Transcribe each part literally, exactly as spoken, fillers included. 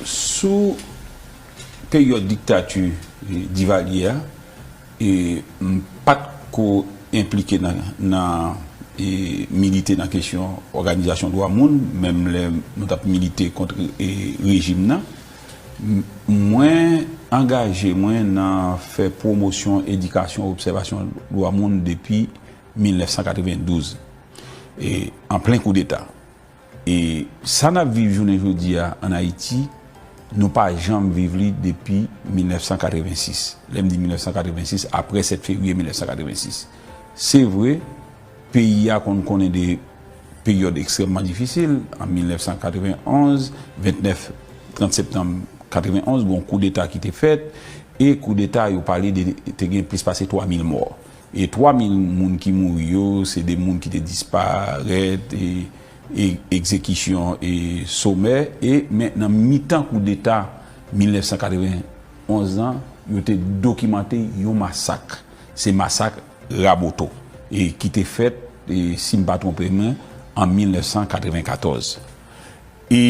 Sou peryòd diktati, e, Divalye a, e, m pa t ko enplike nan, nan, e, milite nan kesyon òganizasyon dwa moun, menm lè nou t ap milite kont, e, rejim nan. M-, mwen angaje mwen nan fè pwomosyon, edikasyon, obsèvasyon dwa moun depi mil nèf san katrevendouz, e, an plen koudeta. E sa n ap viv jounen jodi a ann Ayiti, nou pa janm viv li depi mil nèf san katrevensis. Lè m di mil nèf san katrevensis, apre sèt fevriye mil nèf san katrevensis. Se vre, peyi a konn konnen de peryòd ekstrèmman difisil, an mil nèf san katrevenonz, vennèf, trant septanm katrevenonz, gon koudeta ki te fèt, e koudeta, yo pale de, te gen plis pase twa mil mò. E twa mil moun ki mouri yo, se de moun ki te disparèt, e, e egzekisyon, e somè, e, men nan mitan koudeta mil nèf san katrevenonz lan, yo te dokimante yon masak. Se masak Raboto, e ki te fèt, e si m pa twonpe mwen, an mil nèf san katrevenkatòz. E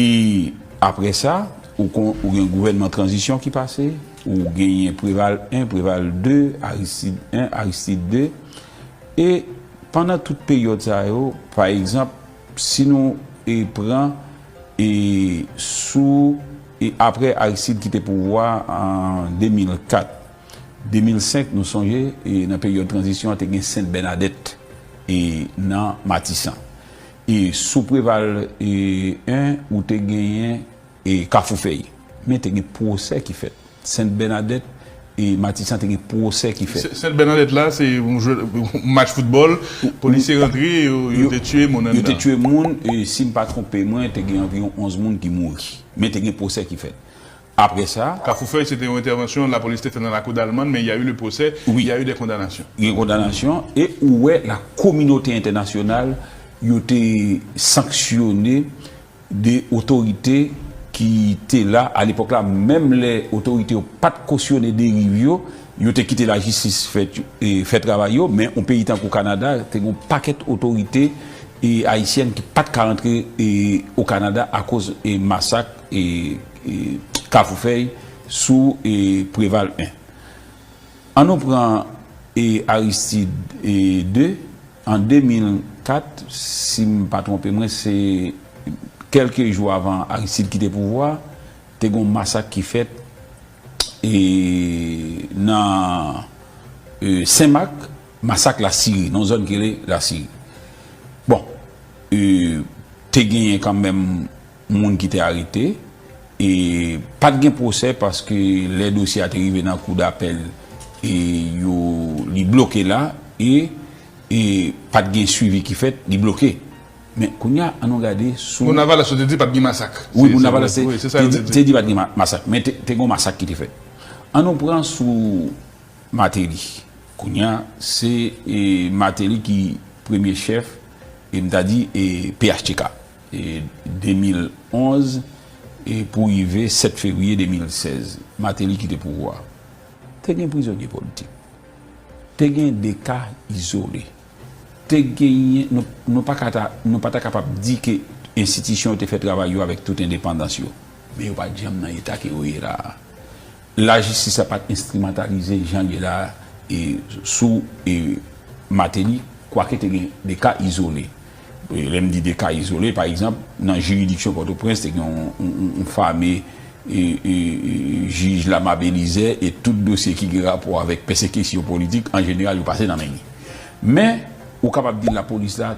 apre sa, ou kon-, ou gen gouvènman tranzisyon ki pase, ou genyen Preval en, Preval de, Aristide en, Aristide de. E pandan tout peryòd sa yo, pa egzanp, si nou, e, pran, e, sou, e, apre Aristide kite pouvwa an de mil kat, de mil senk, nou sonje, e, nan peryòd tranzisyon an, te gen Sent Bènadèt, e, nan Matisan. E sou Preval, e, en, ou te genyen, e, Kafou Fèy. Men te gen pwosè ki fèt. Sent Bènadèt e Matisan te gen pwosè ki fèt. Se-, Sent Bènadèt la, se yon jwe, match foutbòl, polisye rantre, yo, yo te tiye moun anndan. Yo te tiye moun, e si m pa twonpe mwen, te gen anviwon onz moun ki mouri. Men te gen pwosè ki fèt. Apre sa, Kafou Fèy, se te yon entèvansyon lapolis te fè nan lakou Dalmann, men y a eu le procès, oui, y a eu des condamnations. Gen kondanasyon, e ou wè la kominote entènasyonal, yo te sanksyone de otorite ki te la a lepòk la, menm lè otorite yo pa t kosyone deriv yo, yo te kite lajistis fè, e, fè travay yo, men yon peyi tankou Kanada, te gen yon pakèt otorite, e, ayisyèn ki pa t ka rantre, e, o Kanada akoz, e, masak, e, e, Kafou Fèy sou, e, Preval en. An nou pran, e, Aristide, e, de, an de mil kat, si m pa twonpe mwen, se kèlke jou avan Aristide kite pouvwa, te gen yon masak ki fèt, e, nan, e, Senmak, masak Lasiri, nan yon zòn ki rele Lasiri. Bon, e, te genyen kanmenm moun ki te arete, e pa t gen pwosè paske lè dosye a te rive nan kou dapèl, e yo, li bloke la, e, e pa t gen swivi ki fèt, li bloke. Men kounye a, an nou gade sou... Moun Lavalas yo te di pa t gen masak. Wi, moun Lavalas te, te di pa t gen ma-, masak, men te, te gen yon masak ki te fèt. An nou pran sou Martelly. Kounye a, se, e, Martelly ki premye chèf, e m ta di, e, P H T K, e, de mil onz, e pou rive sèt fevriye de mil sèz. Martelly kite pouvwa. Te gen prizonye politik. Te gen de ka izole. Te genyen, nou, nou pa ka ta, nou pa ta kapab di ke enstitisyon yo te fè travay yo avèk tout endepandans yo. Men yo pa t janm nan eta ke yo ye la a. Lajistis la pa t enstrimantalize jan l ye la a, e, sou, e, Martelly, kwake te gen de ka izole. E, lè m di de ka izole, pa egzanp, nan jiridiksyon Pòtoprens, te gen yon, yon, yon, yon fame, e, e, e, jij Lama Belizè, e tout dosye ki gen rapò avèk pèsekisyon politik, an jeneral, yo pase nan men li. Men, ou kapab di lapolis la,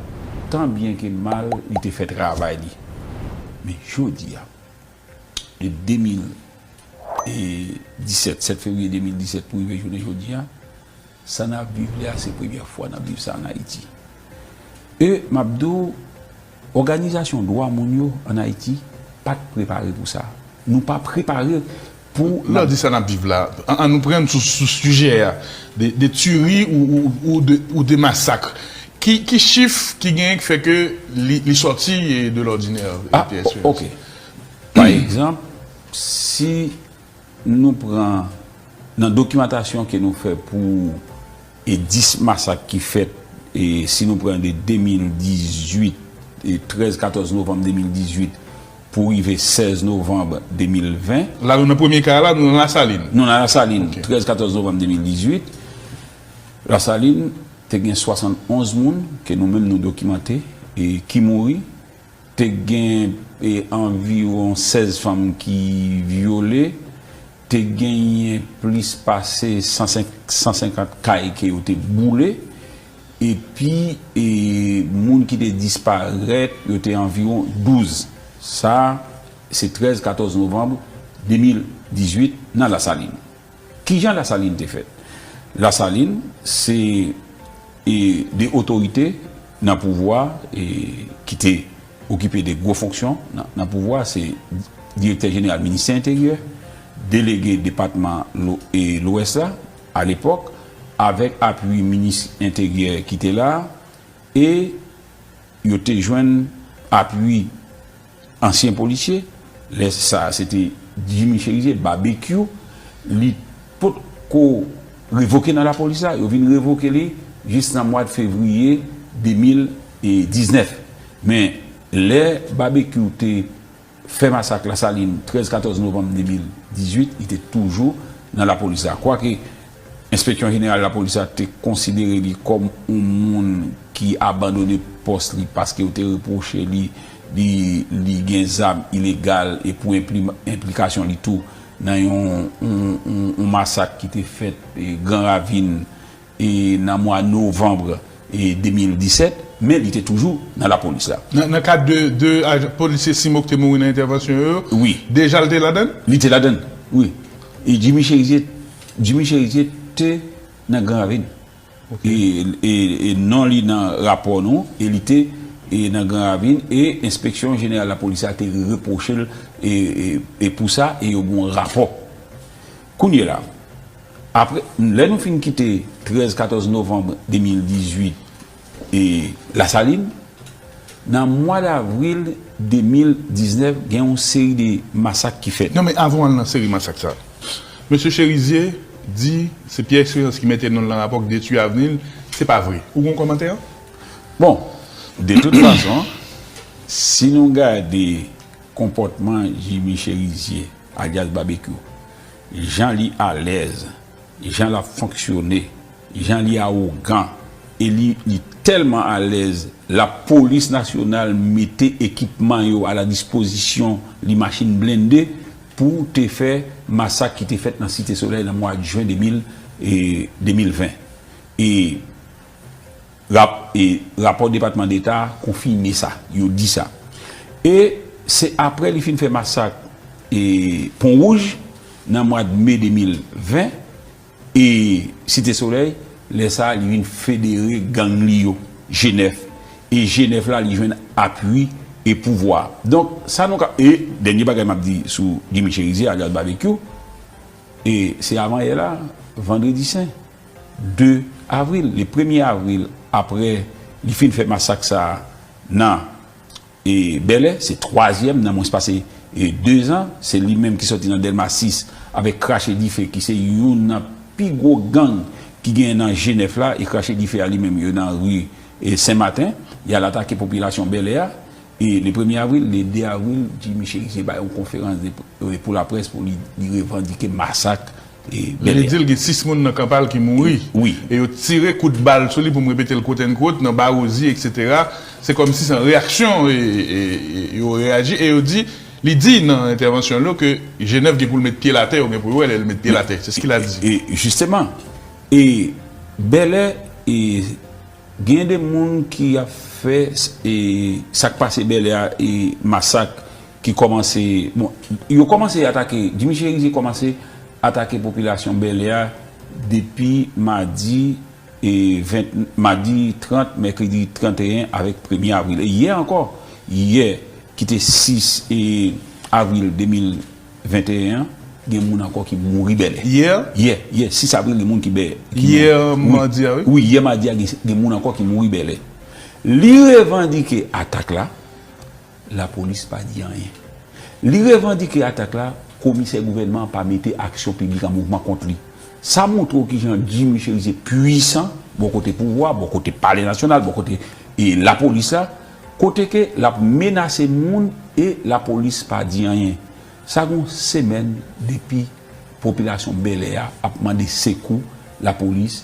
tan byen ke mal, li te fè travay li. Men jodi a, de de mil disèt, sèt fevriye de mil disèt pou rive jounen jodi a, sa n ap viv la, se premyè fwa n ap viv sa ann Ayiti. E m ap di w, òganizasyon dwa moun yo ann Ayiti pa t prepare pou sa. Nou pa prepare pou... Lè w di sa n ap viv la, an, an nou pran sou, sou sijè a, de, de tiri ou, ou, ou de, ou de masak. Ki, ki chif ki genyen ki fè ke li, li sòti, e, de lòdinè, e, ah, T S E S? Ok. Pa egzanp, si nou pran nan dokimantasyon ke nou fè pou, e, dis masak ki fèt, e, si nou pran de de mil dizuit, e, trèz, katòz novanm de mil dizuit, pou rive sèz novanm de mil ven. La, nou nan premye ka la, nou nan Lasalin. Nou nan Lasalin, trèz, katòz novanm de mil dizuit. Lasalin te gen swasannonz moun ke nou menm nou dokimante e ki mouri. Te gen e, anviwon sèz fanm ki vyole. Te genyen plis pase san senkant kay ke yo te boule. Epi e, moun ki te disparèt, yo te anviwon douz. Sa, se trèz, katòz novanm de mil dizuit nan Lasalin. Kijan Lasalin te fèt? Lasalin, se e, de otorite nan pouvwa e, ki te okipe de gwo fonksyon nan, nan pouvwa, se direktè jeneral ministè enteryè, delege depatman lo- e, lwès la, alepòk, avèk apui minis enteryè ki te la, e yo te jwenn apui ansyen polisye. Lè sa, se te Jimmy Chérizier, Babekyou, li potko revoke nan lapolis la, yo vin revoke li jis nan mwa fevriye de mil diznèf. Men, lè Babekyou te fè masak Lasalin trèz, katòz novanm de mil dizuit, li te toujou nan lapolis la. Kwake enspeksyon jeneral lapolis la te konsidere li kòm yon moun ki abandone pòs li paske yo te repwoche li, li, li gen zam ilegal e pou enpli- enplikasyon li tou nan yon, yon, yon, yon masak ki te fèt e, Gran Ravin e, nan mwa novanm e, de mil disèt, men li te toujou nan lapolis la. Nan, nan kad de, de ajan, polisye CIMO ki te mouri nan entèvansyon yo, Wi. Deja l te ladan l? Li te ladan l, wi. E Jimmy Chérizier, Jimmy Chérizier te nan Gran Ravin. E, e, e non li nan rapò nou, e li te e nan Gran Ravin, e enspeksyon jeneral lapolis la te repwoche l e, e, e pou sa, e yo gen yon rapò. Kounye la, apre, lè nou fin kite trèz, katòz novanm de mil dizuit e Lasalin, nan mwa davril de mil diznèf, gen yon seri de masak ki fèt. Non, men avan w al nan seri masak sa, Mesye Chérizier di se Pierre Espérance ki mete non l nan rapò k detwi avni l. Se pa vre. Ou gen yon kòmantè? Bon, de tout fason, si nou gade konpòtman Jimmy Chérizier, alyas Babekyou, jan li alèz, jan l ap fonksyone, jan li awogan, e li, li tèlman alèz, lapolis nasyonal mete ekipman yo a la dispozisyon li, machin blende, pou te fè masak ki te fèt nan Site Solèy nan mwa jen de mil, e, de mil ven. E rap, e rapò Depatman Deta konfime sa, yo di sa. E se apre li fin fè masak e Pon Wouj nan mwa me de mil ven e Site Solèy, lè sa a li vin federe gang li yo, G nèf. E G nèf la, li jwenn apui e pouvwa. Donk, sa nou ka, e dènye bagay m ap di sou Jimmy Chérizier, alyas Babekyou, e se avanyè la, Vandredi Sen, de avril, le premye avril, apre li fin fè masak sa a nan e Bèlè, se twazyèm nan mwens pase e dezan, se li menm ki sòti nan Dèlma sis avèk Krache Dife, ki se youn nan pi gwo gang ki genyen nan G nèf la, e Krache Dife a li menm, yo nan ri e Sen Maten, y al atake popilasyon Bèlè a, e le premye avril, le de avril, Jimmy Chérizier bay yon konferans de, e pou laprès pou li, li revandike masak e Bèlè. Li di l gen sis moun nan kan pa l ki mouri. Wi. E yo tire kout bal sou li, pou m repete l, quote unquote, nan Bawozi, etsetera. Se kòmsi se an reyaksyon e, e, e, yo reyaji e yo di, li di nan entèvansyon l yo ke G nèf gen pou l met pye l atè, yo gen pou yo wè lè l met pye l atè. C'est ce qu'il a dit. E, e, jisteman, e Bèlè, e gen de moun ki ap fè e, sa k pase Bèlè a, e masak ki kòmanse, bon, yo kòmanse atake, Jimmy Chérizier kòmanse atake popilasyon Bèlè a depi madi e ven, madi trant, mèkredi trannteyen avèk premye avril. E yè ankò, yè ki te sis e, avril de mil venteyen an, gen moun ankò ki mouri Bèlè. Yè? Yè, yè, sis avril, gen moun ki bè. Ki Yè mouri. Madi a, wi. Wi, yè madi a, gen, gen moun ankò ki mouri Bèlè. Li revandike atak la, lapolis pa di anyen. Li revandike atak la, komisè gouvènman an pa mete aksyon piblik an mouvman kont li. Sa montre w kijan Jimmy Chérizier pwisan, bò kote pouvwa, bò kote Palè Nasyonal, bò kote e, lapolis la, Kote ke l ap menase moun e lapolis pa di anyen. Sa gen yon semèn depi popilasyon Bèlè a ap mande sekou lapolis,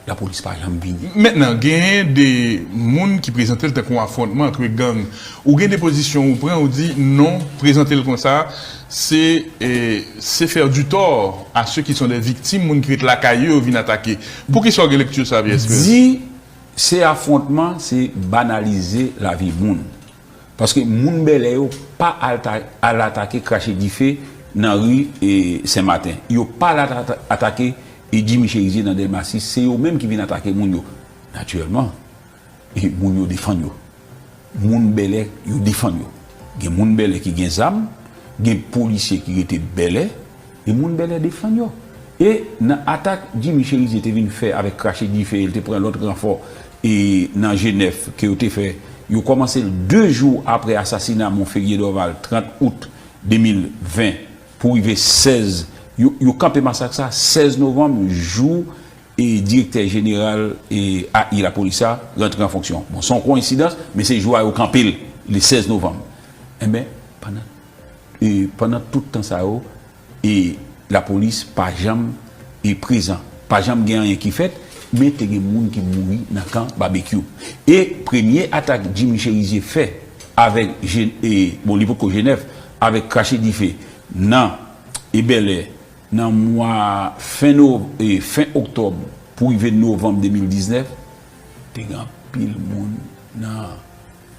lapolis pa janm vini. Mentnan, genyen de moun ki prezante l tankou yon afwontman ant gang. Ou gen de pozisyon ou pran, ou di non, prezante l konsa, se, eh, se faire du tort à ceux qui sont des victimes, moun ki ret lakay yo, yo vin atake. Poukisa w gen lekti sa, Pierre Espérance? Di se afwontman, se banalize lavi moun. Paske moun Bèlè yo pa al ta-, al atake krache dife nan ri, e, Sen Maten. Yo pa al ata-, atake, e, Jimmy Chérizier nan Dèlma sis. Se yo menm ki vin atake moun yo. Natirèlman, e, moun yo defann yo. Moun Bèlè yo defann yo. Gen moun Bèlè ki gen zam, gen polisye ki rete Bèlè, e moun Bèlè defann yo. E nan atak Jimmy Chérizier te vin fè avèk krache dife, e l te pran lòt ranfò, e nan Jenèf ke yo te fè, yo kòmanse l de jou apre asasina Monferrier Dorval, trant out de mil ven, pou rive sèz, yo, yo kanpe masak sa sèz novanm, jou, e, direktè jeneral, e, A I lapolis la rantre an fonksyon. Bon, se yon koyensidans, men se jou a yo kanpe l, le sèz novanm. Enben, pandan, e, pandan tout tan sa yo, e, lapolis pa janm, e, prezan. Pa janm gen anyen ki fèt, men te gen moun ki mouri nan kan Babekyou. E premye atak Jimmy Chérizier fè avèk Je-, e, bon, li potko Jenèf, avèk krache dife nan, e, Bèlè, nan mwa fen nov-, e, fen oktòb pou rive novanm de mil diznèf, te gen anpil moun nan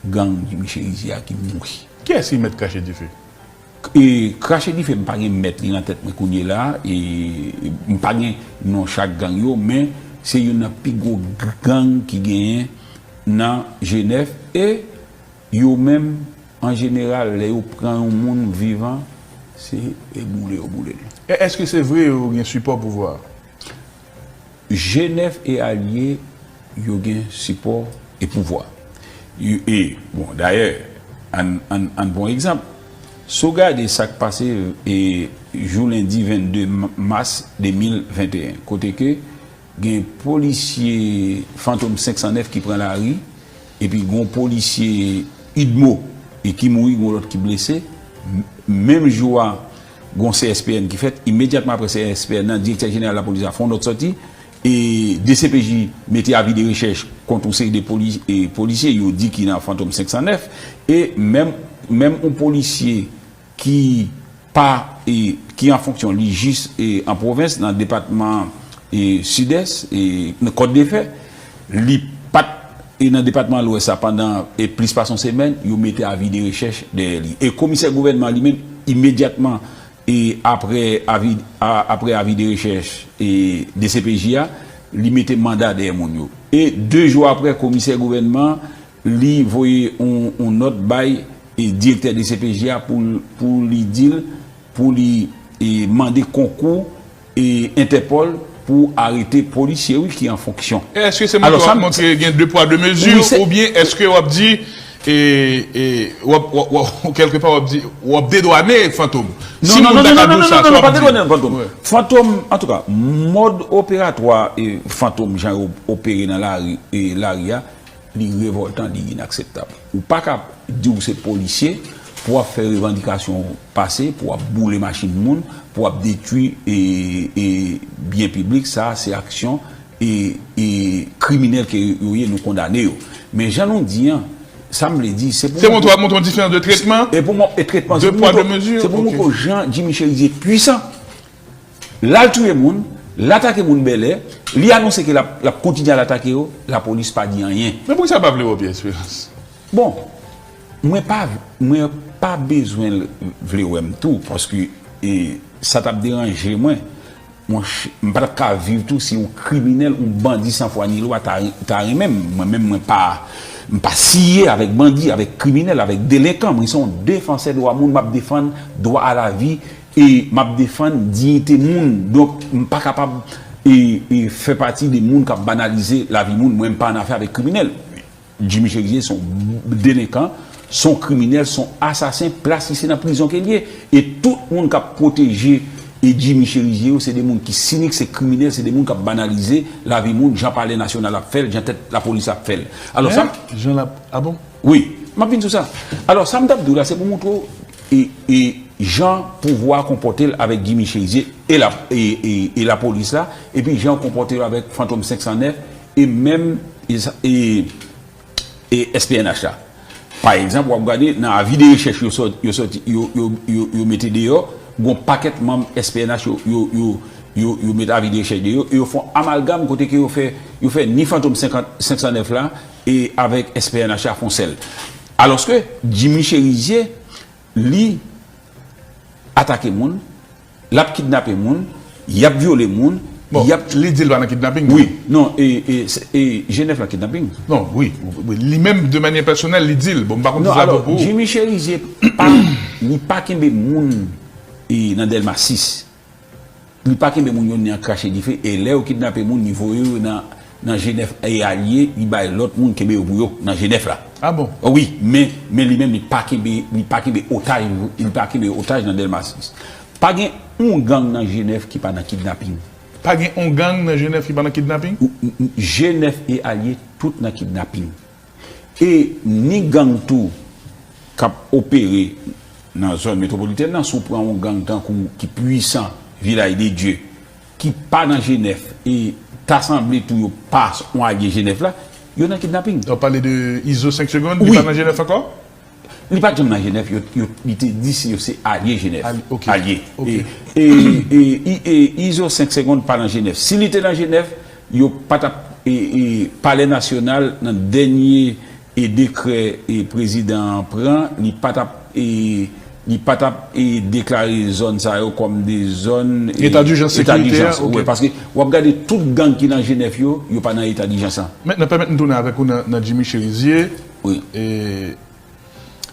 gang Jimmy Chérizier a ki mouri. Kiyès ki mèt krache dife? E, krache dife, m pa gen mèt li nan tèt mwen kounye la, e m pa gen non chak gang yo, men se youn nan pi gwo gang ki genyen nan Jenèf, e yo menm, an jeneral, lè yo pran yon moun vivan, se, e, boule yo boule l. E èske se vre yo gen sipò pouvwa a? Jenèf e alye yo gen sipò e pouvwa. Yo, e, bon, dayè, ann, ann, ann pran yon egzanp. Si w gade sa k pase, e, jou lendi vennde ma-, mas de mil venteyen, kote ke gen polisye Fantom senk san nèf ki pran lari, epi gen yon polisye UDMO e ki mouri, gen yon lòt ki blese. M-, menm jou a, gen yon C S P N ki fèt. Imedyatman apre C S P N nan, direktè jeneral lapolis la fè yon nòt sòti, e D C P J mete avi de rechèch kont yon seri de poli-, e polisye, yo di ki nan Fantom senk san nèf, e menm, menm yon polisye ki pa, e, ki an fonksyon, li jis, e, an pwovens, nan depatman, e, Sidès, e, nan Kòt de Fè, li pa t, e, nan depatman Lwès la pandan, e, plis pase yon semèn, yo mete avi de rechèch dèyè li. E komisè gouvènman li menm, imedyatman, e, apre avi, a, apre avi de rechèch, e, D C P J a, li mete manda dèyè moun yo. E de jou apre, komisè gouvènman, li voye yon, yon nòt bay, e, direktè D C P J a pou l, pou li di l, pou li, e, mande konkou, e, Entèpòl pou arete polisye, wi, ki an fonksyon. E èske se montre w ap montre gen de pwa, de mezi, oubyen èske w ap di, e, e, w ap, w ap, w ap, kèlkepa w ap di, w ap dedwane Fantom? Non, non, non, non, non, non, non, non, pa dedwane Fantom. Fantom, antouka, mòd operatwa, e, Fantom, jan yo opere nan lari, e, lari a, li revòltan, li inakseptab. Ou pa ka di w se polisye pou w ap fè revandikasyon w pase, pou w ap boule machin moun, pou w ap detwi, e, e, byen piblik. Sa a se aksyon, e, e, kriminèl ke yo ye, nou kondane yo. Men jan nou di an, sa m vle di, se pou... Se montre w ap montre yon diferans de tretman? E pou mwen, e tretman, se pou montre w jan Jimmy Chérizier pwisan. L al touye moun, l atake moun Bèlè, li anonse ke l ap, l ap kontinye al atake yo, lapolis pa di anyen. Men poukisa l pa vle wè w, Pierre Espérance? Bon, mwen pa, mwen pa bezwen l vle wè m tou, paske, e, sa t ap deranje mwen. Monch-, m pa t ap ka viv tou si yon kriminèl, yon bandi san fwa ni lwa ta, ta renmen m. Mwen menm, mwen pa, m pa siye avèk bandi, avèk kriminèl, avèk delenkan. Mwen se yon defansè dwa moun, m ap defann dwa a lavi, e m ap defann diyite moun. Donk, m pa kapab, e, e, fè pati de moun k ap banalize lavi moun. Mwen, m pa annafè avèk kriminèl. Jimmy Chérizier se yon delenkan, se yon kriminèl, se yon asasen, plas li se nan prizon ke l ye. E tout moun k ap pwoteje, e, Jimmy Chérizier yo, se de moun ki sinik, se kriminèl, se de moun k ap banalize lavi moun, jan Palè Nasyonal ap fè l, jan tèt lapolis ap fè l. Alò, sa, jan l ap, a bon? Wi. M ap vin sou sa. Alò, sa m t ap di w la, se pou montre w e, e jan pouvwa a konpòte l avèk Jimmy Chérizier e la, e, e, e lapolis la, epi jan yo konpòte yo avèk Fantom senk san nèf e menm e, sa- e, e S P N H la. Pa egzanp, w ap gade nan avi de rechèch yo sòt, yo sòti, yo, yo, yo, yo mete deyò, gon pakèt manm S P N H yo, yo, yo, yo, yo met avi de rechèch deyò, e yo fè yon amalgam kote ke yo fè, yo fè ni Fantom senkant, senk san nèf la, e avèk S P N H la fè yon sèl. Alòske Jimmy Chérizier, li atake moun, l ap kidnape moun, y ap vyole moun, Bon, y ap li di l pa nan kidnaping. Wi, non, e, e, e G nèf la kidnaping. Non, wi. Wi, li menm, de manyè pèsonèl, li di l. Bon, m pa konn Non, si sa alò, vo pou ou. Jimmy Chérizier, pa, li pa kenbe moun e, nan Dèlma sis. Li pa kenbe moun yo ni an krache dife, e lè yo kidnape moun, li voye yo nan, nan G nèf e alye, li bay lòt moun kenbe yo pou yo nan G nèf la. Ah bon? Wi, men, men li menm, li pa kenbe, li pa kenbe otaj, li pa kenbe otaj nan Dèlma sis. Pa gen yon gang nan G nèf ki pa nan kidnaping. Pa gen yon gang nan G nèf ki pa nan kidnaping? Ou- ou- ou- G nèf e alye tout nan kidnaping. E ni gang tou k ap opere nan zòn metwopolitèn nan, si w pran yon gang tankou ki pwisan, Vilaj de Dye, ki pa nan G nèf, e ta sanble tou yo pa yon alye G nèf la, yo nan kidnaping. W ap pale de Izo senk segonn, li Wi. pa nan G nèf ankò? Li pa t janm nan G nèf, yo, yo, li te di se yo se alye G nèf. Al- ok. Alye. Ok. E, e, e, e, e Izo senk segonn pa nan G nèf. Si li te nan G nèf, yo pa t ap, e, e, Palè Nasyonal nan dènye e dekrè e prezidan an pran, li pa t ap, e, li pa t ap, e, deklare zòn sa yo kòm de zòn, e, Eta dijans eta sekirite, dijans, ok. Wi, paske w ap gade tout gang ki nan G nèf yo, yo pa nan eta dijans lan. Mentnan, pèmèt m tounen avèk ou nan, nan Jimmy Chérizier. Wi. E,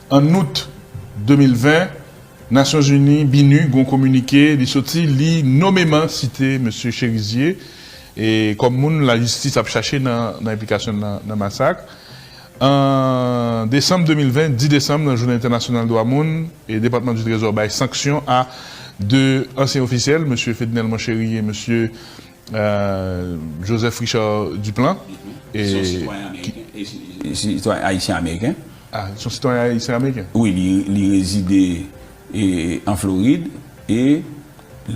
an out de mil ven, Nasyonzini, BINUH, gon kominike, li soti, li nomeman site mesye Chérizier e kòm moun lajistis ap chache nan, nan enplikasyon nan, nan masak. An desanm de mil ven, dis desanm, nan Jounen Entènasyonal Dwa Moun, e Depatman di Trezò bay sanksyon a de ansyen ofisyèl, mesye Fednel Monchéry e mesye, euh, Joseph Richard Duplan. Se yon E sitwayen ki- ameriken, e si- sitwayen ayisyen ameriken. Ah, se yon sitwayen ayisyen ameriken. Wi, li, li rezide e, an Florid e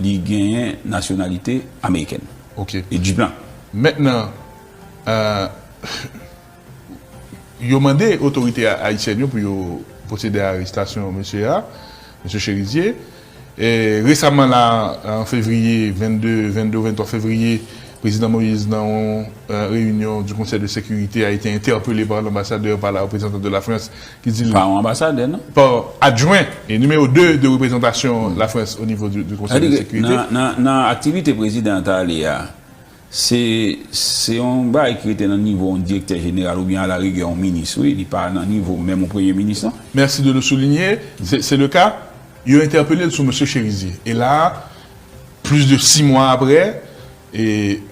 li genyen nasyonalite amerikèn. Ok. E Duplan. Mentnan, euh, yo mande otorite a- ayisyèn yo pou yo pwosede a arestasyon mesye a, mesye Chérizier. E resaman la, an fevriye, vennde, vennde ou venntwa fevriye, Président Moïse, dans une euh, réunion du Conseil de sécurité, a été interpellé par l'ambassadeur, par la représentante de la France, qui dit Pa yon anbasadè, non? Par adjoint et numéro deux de représentation de la France au niveau du, du Conseil de Sètadi ke sécurité. Nan, nan, nan aktivite prezidan an t ale a, se, se yon bagay ki rete nan nivo yon direktè jeneral oubyen alarigè yon minis, wi, li pa nan nivo menm yon premye minis, non. Merci de le souligner, c'est c'est le cas. Yo entèpele l sou mesye Chérizier. E la, plis de sis mwa apre, e,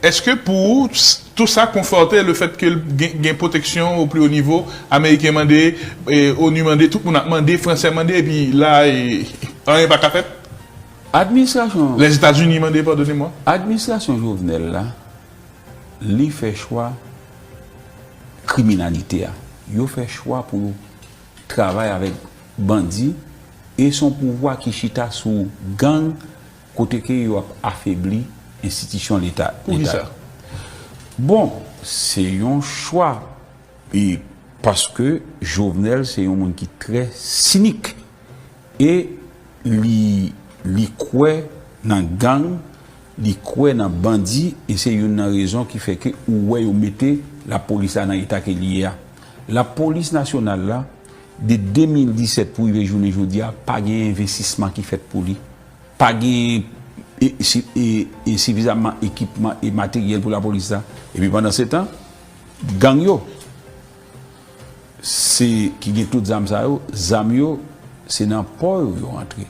èske pou ou, s- tou sa konfòte le fèt ke l gen, gen pwoteksyon o pli o nivo, Ameriken mande, e, ONU mande, tout moun ap mande, Fransè mande, epi la, e, anyen pa ka fèt? Administrasyon, Lèzetazini mande, padone mwa. Administrasyon Jovenel la, li fè chwa kriminalite a. Yo fè chwa pou yo travay avèk bandi e se yon pouvwa ki chita sou gang kote ke yo ap afebli enstitisyon leta. Poukisa? Bon, se yon chwa e paske Jovenel se yon moun ki trè sinik e li, li kwè nan gang, li kwè nan bandi e se youn nan rezon ki fè ke ou wè yo mete lapolis la nan eta ke li ye a. Lapolis nasyonal la, de de mil disèt pou rive jounen jodi a, pa gen envestisman ki fèt pou li. Pa gen e, si- e, e sifizaman ekipman e materyèl pou lapolis la. Epi pandan se tan, gang yo, se ki gen tout zam sa yo, zam yo, se nan pò yo yo rantre.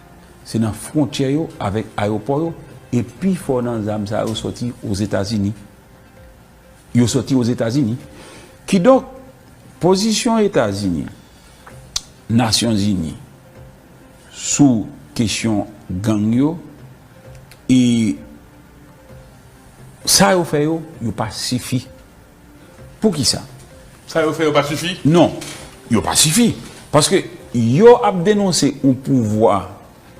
Se nan fwontyè yo avèk ayewopò yo, e pifò nan zam sa yo sòti Ozetazini. Yo sòti Ozetazini. Kidonk, pozisyon Etazini, Nasyonzini, sou kesyon gang yo, e sa yo fè yo, yo pa sifi. Poukisa? Sa yo fè yo pa sifi? Non, yo pa sifi. Paske yo ap denonse yon pouvwa,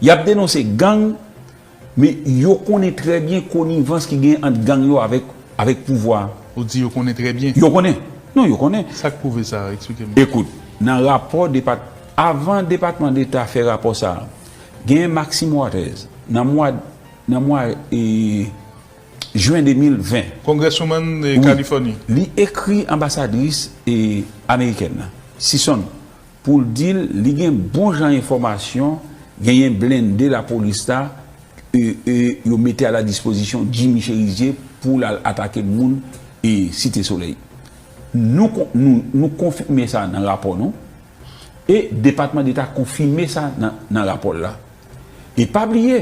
y ap denonse gang, men yo konnen trè byen konivans ki gen ant gang yo avèk, avèk pouvwa a. Ou di yo konnen trè byen? Yo konnen. Non, yo konnen. Sa k pwouve sa? Eksplike m. Ekout, nan rapò depat-, avan Depatman Deta fè rapò sa a, genyen Maxine Waters, nan mwa, nan mwa, e, jen de mil ven. Congresswoman, e, Wi. Kalifòni. Li ekri anbasadris, e, amerikèn nan, Sison, pou l di l li gen bon jan enfòmasyon, genyen blende lapolis la, e, e, yo mete a la dispozisyon Jimmy Chérizier pou l al atake moun, e, Site Solèy. Nou kon-, nou, nou konfime sa nan rapò nou, e Depatman Deta konfime sa nan, nan rapò l la. E pa bliye,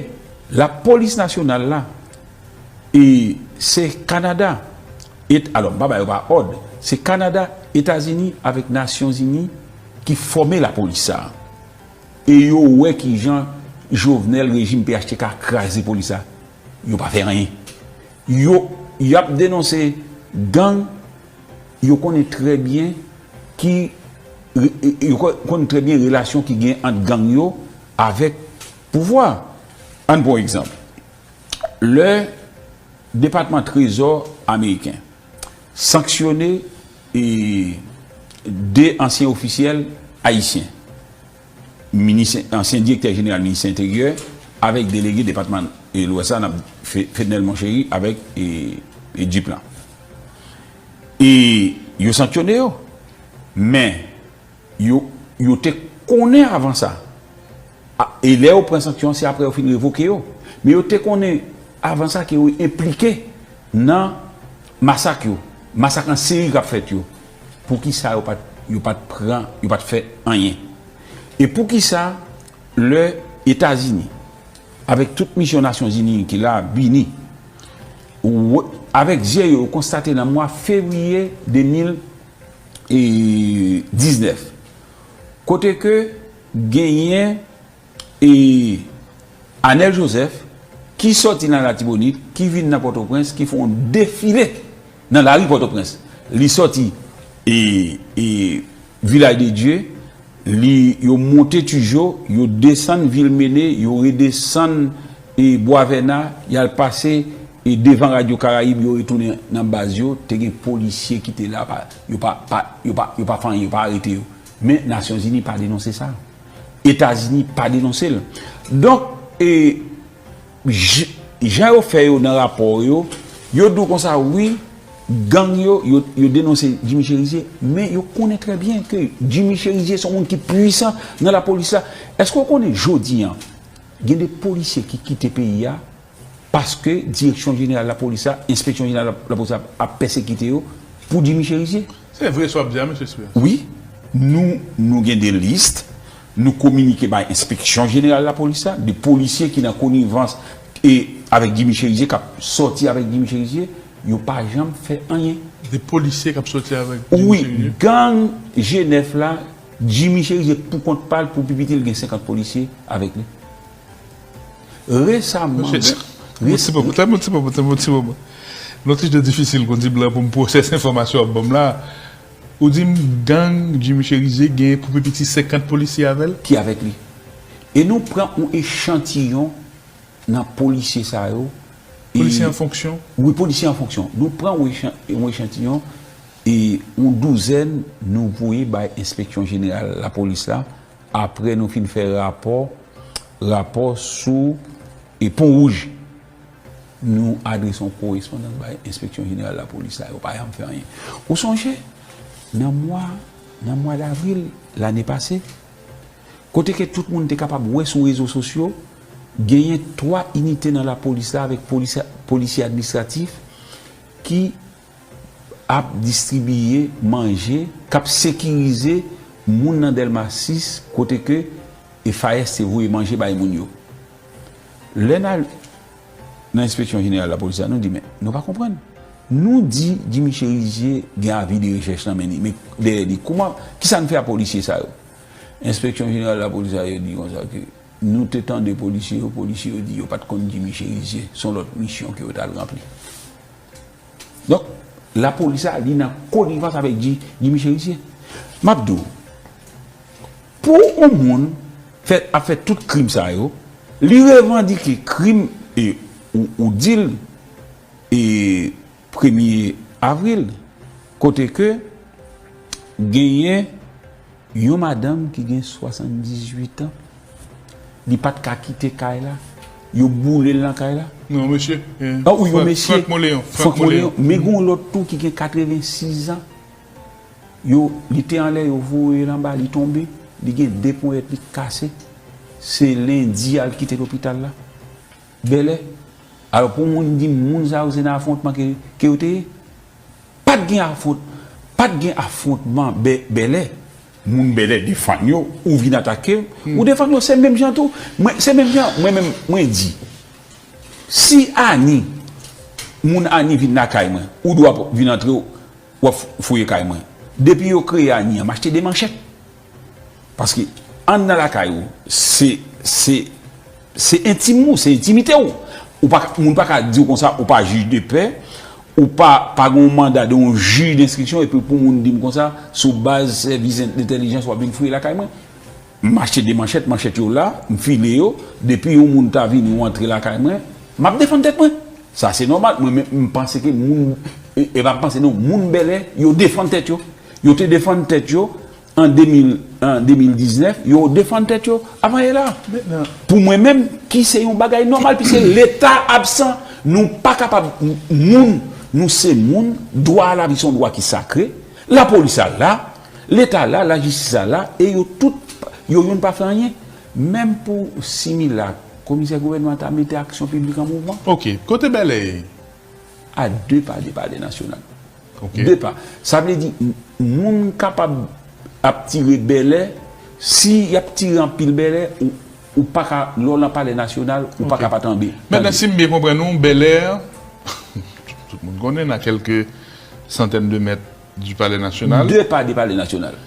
lapolis nasyonal la, e se Kanada, et, alò, m pa ba yo pa òd, se Kanada, Etazini avèk Nasyonzini ki fòme lapolis sa a. E yo wè kijan Jovenel, rejim P H T K kraze polis la. Yo pa fè anyen. Yo, y ap denonse gang, yo konnen trè byen ki, yo kon-, konnen trè byen relasyon ki gen ant gang yo avèk pouvwa. Ann pran yon egzanp. Lè Depatman Trezò ameriken sanksyone, e, de ansyen ofisyèl ayisyen, minis, ansyen direktè jeneral minis Enteryè, avèk delege depatman, e, Lwès la, n ap Fe-, Fednel Monchéry avèk, e, e, Duplan. E yo sanksyone yo. Men, yo, yo te konnen avan sa. A, e lè yo pran sanksyon, se apre yo fin revoke yo. Men yo te konnen avan sa ke yo enplike nan masak yo, masak an seri k ap fèt yo. Poukisa yo pa t, yo pa t pran, yo pa t fè anyen? E poukisa lè Etazini, avèk tout misyon Nasyonzini ki la, vini, w-, avèk zye yo, yo konstate nan mwa fevriye de mil diznèf, kote ke genyen, e, Anèl Joseph, ki sòti nan Latibonit, ki vin nan Pòtoprens, ki fè yon defile nan lari Pòtoprens. Li sòti, e, e, Vilaj de Dye, li, yo monte Tijo, yo desann Vilmene, yo redesann, e, Bwa Vèna, y al pase, e, devan Radyo Karayib, yo retounen nan baz yo, te gen polisye ki te la, pa, yo pa, pa, yo pa, yo pa fè anyen, yo pa arete yo. Men Nasyonzini pa denonse sa. Etazini pa denonse l. Donk, e, j-, jan yo fè yo nan rapò yo, yo di w konsa, wi, gang yo, yo, yo denonse Jimmy Chérizier, men yo konnen trè byen ke Jimmy Chérizier se yon moun ki pwisan nan lapolis la. Èske w konnen jodi a, gen de polisye ki kite peyi a, paske Direksyon Jeneral Lapolis la, Enspeksyon Jeneral Lapolis la ap pèsekite yo pou Jimmy Chérizier? Se vre sa w ap di a, mesye Espérance. Wi, nou, nou gen de lis, nou kominike bay Enspeksyon Jeneral Lapolis la, de polisye ki nan konivans e avèk Jimmy Chérizier, k ap sòti avèk Jimmy Chérizier, yo pa janm fè anyen. De polisye k ap sòti avèk Jimmy Chérizier? Wi, gang G nèf la, Jimmy Chérizier pou kont pa l, pou pi piti, l gen senkant polisye avèk li. Resaman, Mesye, men, yon ti moman, tann yon ti moman, tann yon ti moman. Lòt ti jan difisil, kondi blan, pou m pwosese enfòmasyon w ap ban m la. Ou di m gang Jimmy Chérizier gen pou pi piti senkant polisye avè l? Ki avèk li. E nou pran yon echantiyon nan polisye sa yo. E Polisye an fonksyon? Wi, polisye an fonksyon. Nou pran yon echan-, yon echantiyon, e yon douzèn nou voye bay Enspeksyon Jeneral Lapolis la. Apre nou fin fè rapò, rapò sou, e, Pon Wouj, nou adrese yon korespondans bay Enspeksyon Jeneral Lapolis la, yo pa janm fè anyen. Ou sonje, nan mwa, nan mwa davril lane pase, kote ke tout moun te kapab wè sou rezo sosyo, genyen twa inite nan lapolis la avèk polis, polisye administratif ki ap distribiye manje, k ap sekirize moun nan Dèlma sis, kote ke F A S te voye manje bay moun yo. Lè n al nan Enspeksyon Jeneral Lapolis la, nou di, men, nou pa konprann. Nou di Jimmy Chérizier gen avi de rechèch nan men li, men dèyè li, kouman, kisa n fè a polisye sa yo? Enspeksyon Jeneral Lapolis la, yo di konsa ke nou te tande polisye yo, polisye yo di yo pa t konn Jimmy Chérizier, se yon lòt misyon ke yo t al ranpli. Donk, lapolis la, li nan konivans avèk Ji-, Jimmy Chérizier. M ap di w, Pou yon moun fè, ap fè tout krim sa yo, li revandike krim e ou, ou di l e premye avril, kote ke genyen yon madanm ki gen swasanndizuit an, li pa t ka kite kay la, yo boule l nan kay la. Non, mesye. Ah, ou yon mesye. Frank Moleyon. Frank Moleyon. Men gen yon lòt tou ki gen katrevensis an. Yo, li te anlè, yo voye l anba, li tonbe. Li gen de ponyèt li kase. Se lendi a l kite lopital la. Bèlè. Alò, pou moun di m moun sa yo se nan afwontman ke, ke yo te ye. Pa t gen afwont, pa t gen afwontman bè, bèlè. Moun bèlè defann yo, ou vin atake, ou defann yo, se menm jan tou. Mwen, se menm jan, mwen menm, mwen di, si Ani, moun Ani vin lakay mwen, ou dwa vin antre, w ap fouye kay mwen. Depi yo kreye Ani an, m achte de manchèt. Paske anndan lakay ou, se, se, se entim ou, se entimite ou. Ou pa, moun pa ka di w konsa, ou pa jij de pè, ou pa, pa gen yon manda de yon jij denstriksyon, epi pou moun di m konsa, sou baz sèvis entèlijans w ap vin fouye lakay mwen. M achte de manchèt, manchèt yo la, m file yo, depi yon moun ta vini ou antre lakay mwen, m ap defann tèt mwen. Sa se nòmal, mwen menm m panse ke moun, e, e pa m panse non, moun bèlè, yo defann tèt yo. Yo te defann tèt yo an de mil, an de mil diznèf, yo defann tèt yo avan yè la. Pou mwen menm, ki se yon bagay nòmal, piske Leta absan, nou pa kapab, moun, nou se moun, dwa a lavi se yon dwa ki sakre, lapolis la la, Leta la, lajistis la la, e yo tout, yo youn pa fè anyen. Menm pou similak, komisè gouvènman ta mete aksyon piblik an mouvman. Ok, kote bèlè ye? A de pa de palè nasyonal. Ok. De pa. Sa vle di, moun kapab ap tire bèlè, si y ap tire anpil bèlè, ou, ou pa ka, lè w nan palè nasyonal, ou pa ka pa tanbe. Mentnan, si m byen konprann ou, bèlè, tout moun konnen, nan kèlke santèn de mèt du palè nasyonal. De pa de palè nasyonal.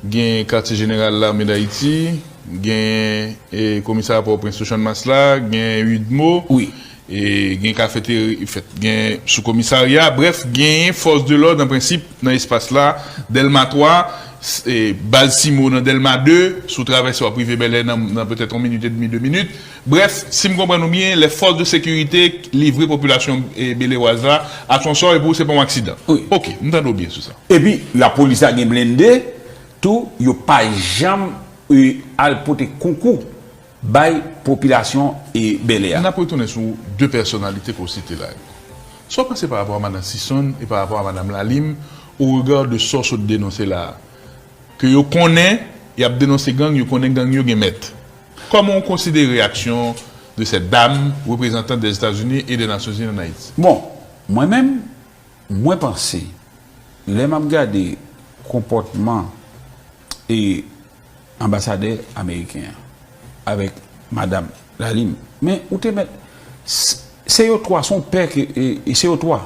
Gen katye jeneral Lame Dayiti, gen e, komisarya Pòtoprens sou Channmas la, gen UDMO, Wi. E, gen kafeteri fèt, gen sou komisarya, brèf, genyen fòs de lòd an prensip nan espas la, Dèlma twa, e, baz Simo nan Dèlma de, si w travèse w ap rive bèlè nan, nan petèt yon minit edmi, de minit. Brèf, si m konprann ou byen, lè fòs de sekirite livre popilasyon e, belewaz la a son sò epi w se pa yon aksidan. Wi. Ok, m tande w byen sou sa. Epi, lapolis la gen blende, tou, yo pa janm e, al pote konkou bay popilasyon e, bèlè a. N ap retounen sou de pèsonalite ke w site la yo. Sa w panse pa rapò a madan Sison e pa rapò a madan Lalim, au regard de sa w sot denonse la a? Ke yo konnen, y ap denonse gang, yo konnen gang yo gen mèt. Kòman w konsidere aksyon de cette dame, représentante des États-Unis et des Nations Unies en Haïti? Bon, mwen menm, mwen panse, lè m ap gade konpòtman e anbasadè ameriken an avèk madanm Lalim, men ou te mèt, s-, se yo twa, se yon pè ke, e, e se yo twa,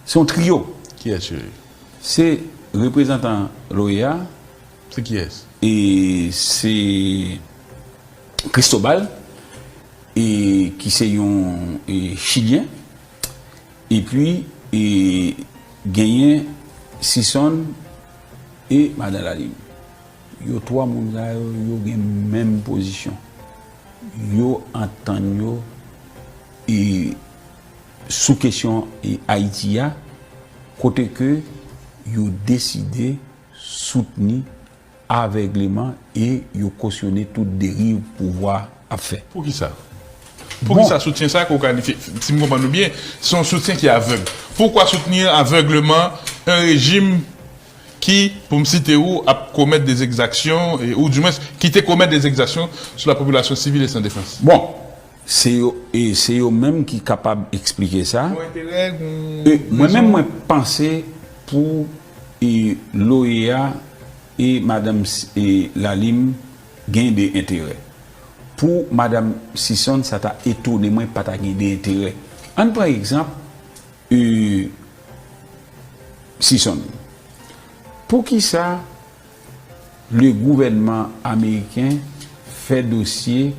se yon triyo. Kiyès yo ye? Se reprezantan Loya, Se kiyès? E se Cristobal, e ki se yon e, Chilyen, epi e, genyen Sison e madan Lalim. Yo twa moun sa yo, yo gen menm pozisyon. Yo antann yo e, sou kesyon e, Ayiti a, kote ke yo deside soutni avègleman e yo kosyone tout deriv pouvwa ap fè. Poukisa? Poukisa soutyen sa ke w kalifye, si m konprann ou byen, se yon soutyen ki avèg? Pourquoi soutenir aveuglement un régime qui, pou m site ou, ap commettre des exactions, e, ou du moins, qui te commettre des exactions sur la population civile et sans défense? Bon, se yo, e se yo menm ki kapab eksplike sa. Yon enterè, yon E mwen menm, mwen panse pou e, Loya e madanm S-, e, Lalim gen de enterè. Pou madanm Sison, sa ta etone mwen pa ta gen de enterè. Ann pran egzanp e, Sison. Poukisa le gouvènman ameriken fè dosye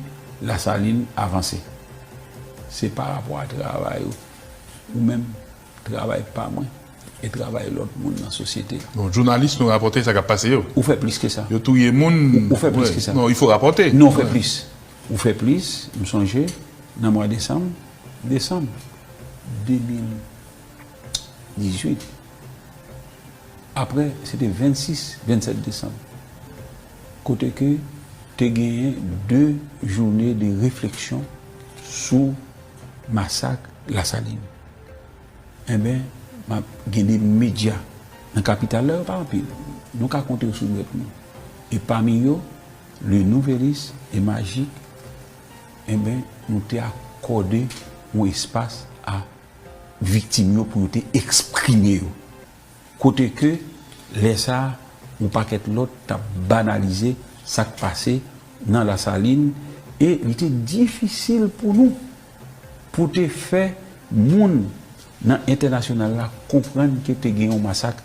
Lasalin avanse? Se pa rapò a travay ou, ou menm, travay pa mwen. e travay lòt moun nan sosyete a. Bon, jounalis, nou rapòte sa k ap pase yo. Ou fè plis ke sa. Yo touye moun. Ou, ou fè plis ke sa. Non, il faut rapporter. Non, ou fè plis. Ou fè plis, m sonje, nan mwa desanm, desanm de mil dizuit. Apre, se te vennsis, vennsèt desanm. Kote ke te genyen de jounen de refleksyon sou masak Lasalin. Enben, m ap gen de medya nan kapital la, yo pa anpil. Nou ka konte yo sou dwèt nou. E pami yo, Le Nouvelliste e Magik, enben, nou te akòde yon espas a viktim yo pou yo te eksprime yo. Kote ke, lè sa a, yon pakèt lòt t ap banalize sa k pase nan Lasalin, e li te difisil pou nou pou te fè moun nan entènasyonal la konprann ke te gen yon masak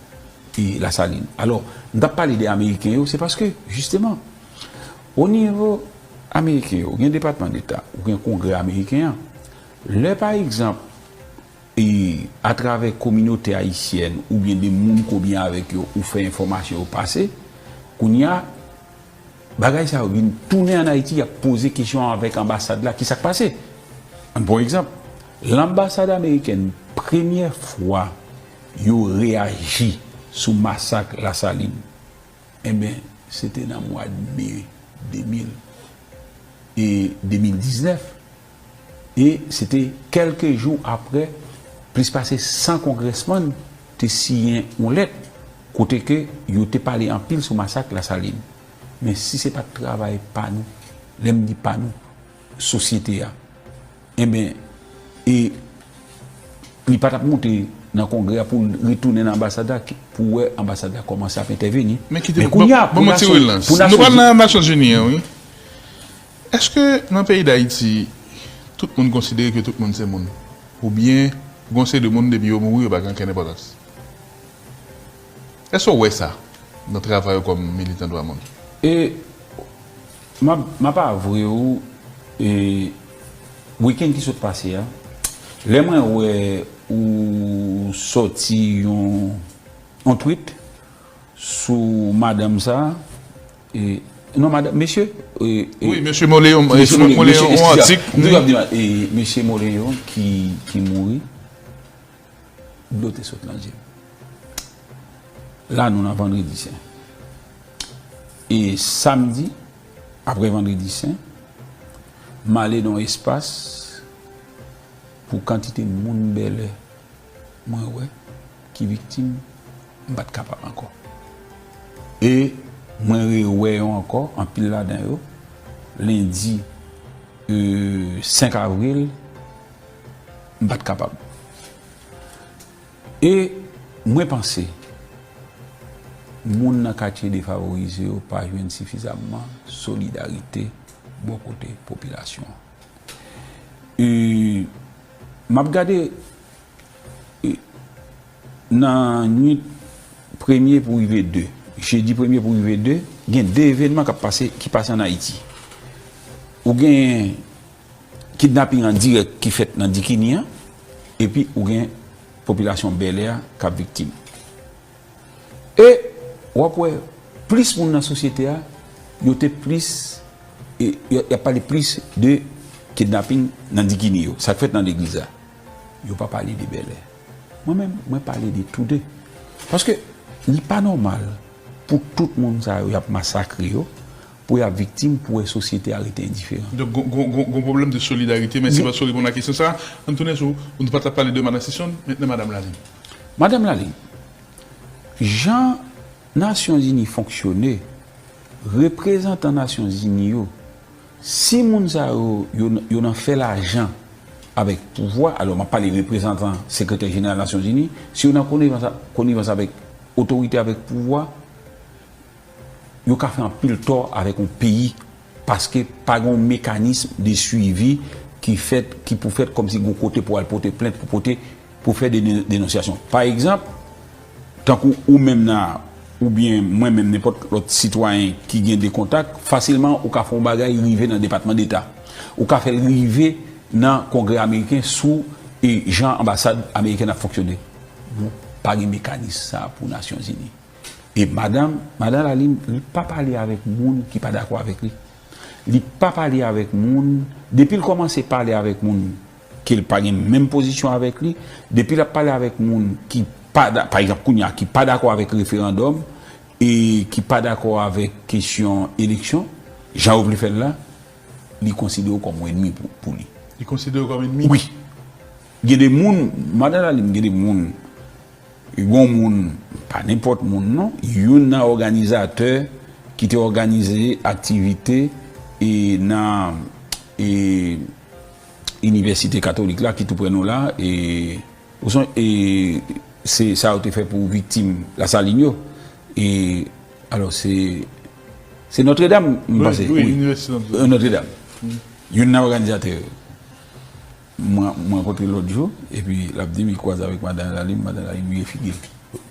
e Lasalin. Alò, m t ap pale de Ameriken yo, se paske, jisteman, o nivo Ameriken yo, ou gen Depatman Deta, ou gen Kongrè Ameriken an. Lè, pa egzanp, e atravè kominote ayisyèn oubyen de moun ke w byen avèk yo, ou fè enfòmasyon yo pase, kounye a, bagay sa yo vin tounen ann Ayiti, y ap poze kesyon avèk anbasad la, kisa k pase? Yon bon egzanp, lanbasad amerikèn, premyè fwa yo reyaji sou masak Lasalin, enben, se te nan mwa de me de mil e de mil diznèf. E se te kèlke jou apre, plis pase san kongrèsmann te siyen yon lèt kote ke yo te pale anpil sou masak Lasalin. Men si se pa t travay pa nou, lè m di pa nou, sosyete a, enben, e li pa t ap moute nan Kongrè a pou l retounen nan anbasad la, pou wè anbasad la kòmanse ap entèveni. Men kite, men kounye a, pou Nasyonzini, pou Nasyonzini. Nou pral nan Nasyonzini an, wi. Èske nan peyi Dayiti, tout moun konsidere ke tout moun se moun? Oubyen, gen yon seri de moun, depi yo mouri, yo pa gen okenn enpòtans? Èske w wè sa nan travay ou kòm militan dwa moun? E m ap, m ap avwe w, e wikenn ki sot pase a, lè mwen wè ou sòti yon, yon tweet sou madanm sa, e, non, madanm, mesye, e, e, wi, mesye Moleon, mesye Moleon, yon atik. M toujou ap di, e, mesye Moleon ki, ki mouri. Dlo te sot nan je m. La nou nan Vandredi Sen. E samdi, apre Vandredi Sen, m ale nan yon espas pou kantite moun bèlè mwen wè ki viktim, m pa t kapab ankò. E mwen rewè yo ankò, anpil ladan yo, lendi, e, senk avril, m pa t kapab. E mwen panse, moun nan katye defavorize yo pa jwenn sifizamman solidarite bò kote popilasyon an. E m ap gade, e, nan nwit premye pou rive de, jedi premye pou rive de, gen de evènman k ap pase, ki pase ann Ayiti. Ou gen kidnaping an dirèk ki fèt nan Dikini an, epi ou gen popilasyon Bèlè a k ap viktim. E w ap wè plis moun nan sosyete a, yo te plis, e, y, y ap pale plis de kidnaping nan Dikini yo, sa k fèt nan legliz la. Yo pa pale de Bèlè. Mwen menm, mwen pale de tou de. Paske li pa nòmal pou tout moun sa yo y ap masakre yo, pou y ap viktim, pou wè sosyete a rete endiferan. Donk, gon, gon, gon, gon pwoblèm de solidarite, mèsi paske w reponn a kesyon sa a. Ann tounen sou, nou pa t ap pale de Madan Sisonn, mentnan Madan Lalin. Madan Lalin, jan Nasyonzini fonksyone, reprezantan Nasyonzini yo, si moun sa yo, yo, yo nan fè lajan avèk pouvwa, alò m ap pale reprezantan sekretè jeneral Nasyonzini, si yo nan konivans, konivans avèk otorite, avèk pouvwa, yo ka fè anpil tò avèk yon peyi, paske pa gen yon mekanism de swivi ki fèt, ki pou fèt kòmsi gen yon kote pou al pote plent, pou pote, pou fè de, de, denonsyasyon. Pa egzanp, tankou ou menm nan, oubyen mwen menm, nenpòt lòt sitwayen ki gen de kontak, fasilman ou ka fè yon bagay rive nan Depatman Deta. Ou ka fè l rive nan Kongrè Ameriken sou, e, jan anbasad amerikèn ap fonksyone. Bon. pa gen mekanis sa pou Nasyonzini. E madanm, madanm Lalim, li pa pale avèk moun ki pa dakò avèk li. Li pa pale avèk moun, depi l kòmanse pale avèk moun ke l pa gen menm pozisyon avèk li, depi l ap pale avèk moun ki pa, pa egzanp, kounye a, ki pa dakò avèk referandòm, e ki pa dakò avèk kesyon eleksyon, jan yo vle fè l la, li konsidere w kòm yon enmi pou, pou li. Li konsidere w kòm enmi? Wi. Gen de moun, madanm Lalim, gen de moun, gon moun, pa nenpòt moun non, youn nan òganizatè ki te òganize aktivite e nan e, Inivèsite Katolik la ki tou prè nou la, e, ou son, e, se sa yo te fè pou viktim Lasalin yo. E, alò, se, se Nòtredam, m panse. Wi, Inivèsite Nòtredam. Nòtredam. Youn nan òganizatè yo. Mwen, mwen rankontre l lòt jou, epi l ap di m li kwaze avèk madanm Lalim, madanm Lalim vire figi l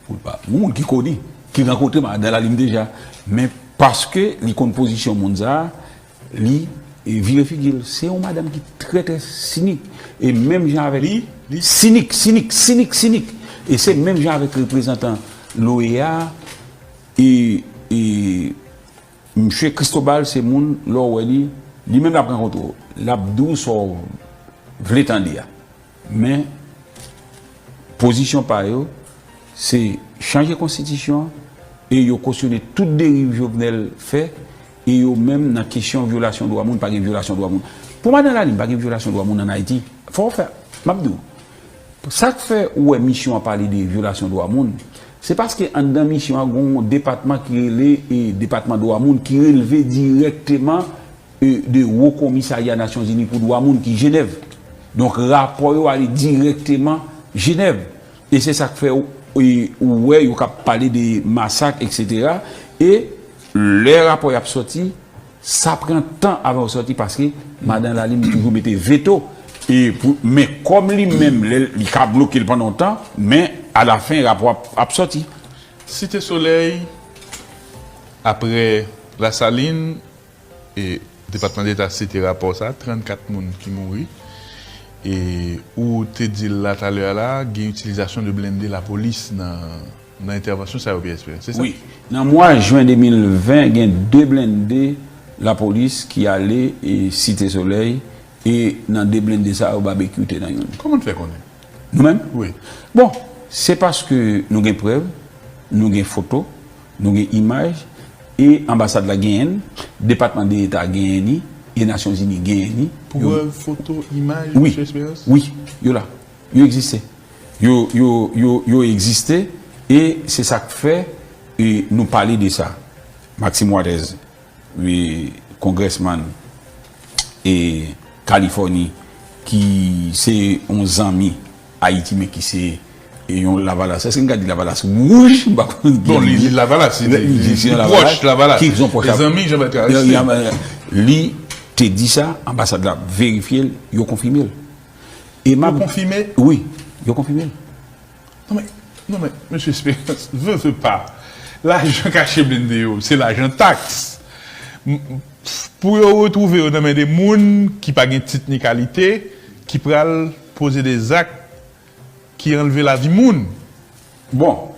pou l pa. Yon moun ki koni, ki rankontre madanm Lalim deja, men paske li konn pozisyon moun sa a, li, e, vire figi l. Se yon madanm ki trè, trè sinik. E menm jan avèk li, li sinik, sinik, sinik, sinik. E se menm jan avèk reprezantan l'OEA, e, e Msye Cristobal se moun, lè w wè li, li menm l ap rankontre w, l ap di w sa w vle tande a. Men, pozisyon pa yo, se chanje konstitisyon an, e yo kosyone tout deriv Jovenel fè, e yo menm nan kesyon vyolasyon dwa moun, pa gen vyolasyon dwa moun. Pou madanm Lalim, pa gen vyolasyon dwa moun ann Ayiti. Fò w fè, m ap di w, sa k fè ou wè misyon an pale de vyolasyon dwa moun, se paske anndan misyon an gon yon depatman ki rele, e, depatman dwa moun ki relve dirèkteman, e, de Wo Komisarya Nasyonzini pou dwa moun ki Jenèv. Donk, rapò yo ale dirèkteman Jenèv. E se sa k fè ou, e, ou wè yo k ap pale de masak, etsetera. E lè rapò y ap sòti, sa pran tan avan yo sòti paske madanm Lalim toujou mete veto. E pou, men kòm li menm, lè li ka bloke l pandan yon tan, men alafen rapò ap, ap sòti. Site Solèy, aprè Lasalin, e Depatman Deta site rapò sa, trannkat moun ki mouri. E ou te di l la talè a la, gen itilizasyon de blende lapolis nan, nan entèvansyon sa yo, Pierre Espérance, se sa? Wi. Nan mwa jen de mil ven, gen de blende lapolis ki ale, e, Site Solèy, e nan de blende sa yo, babekyou te nan youn. Kòman n fè konnen? Nou menm? Wi. Bon, se paske nou gen prèv, nou gen foto, nou gen imaj, e anbasad la genyen l, Depatman Deta genyen li, e Nasyonzini genyen li. Yo Prèv, foto, imaj, wi, Mesye Espérance? Wi, yo la. Yo egziste. Yo, yo, yo, yo egziste, e se sa k fè, e nou pale de sa. Maxime Waters, e, kongrèsmann, e, Kalifòni, ki se yon zanmi Ayiti, men ki se, e, yon Lavalas. Èske n ka di Lavalas wouj? M pa konn. Bon, li, li Lavalas, li, li, li, li pwòch Lavalas. Ki son pwòch. E zanmi Jean Bertrand Aristide. Li te di sa, anbasad la verifye l, yo konfime l. E m ap Yo konfime? Wi, yo konfime l. Non, men, non, men, Mesye Espérance, vle, vle pa. Lajan kache blende yo, se lajan taks. M, pou yo retwouve yo nan men de moun ki pa gen tit ni kalite, ki pral poze de zak ki anlve lavi moun. Bon,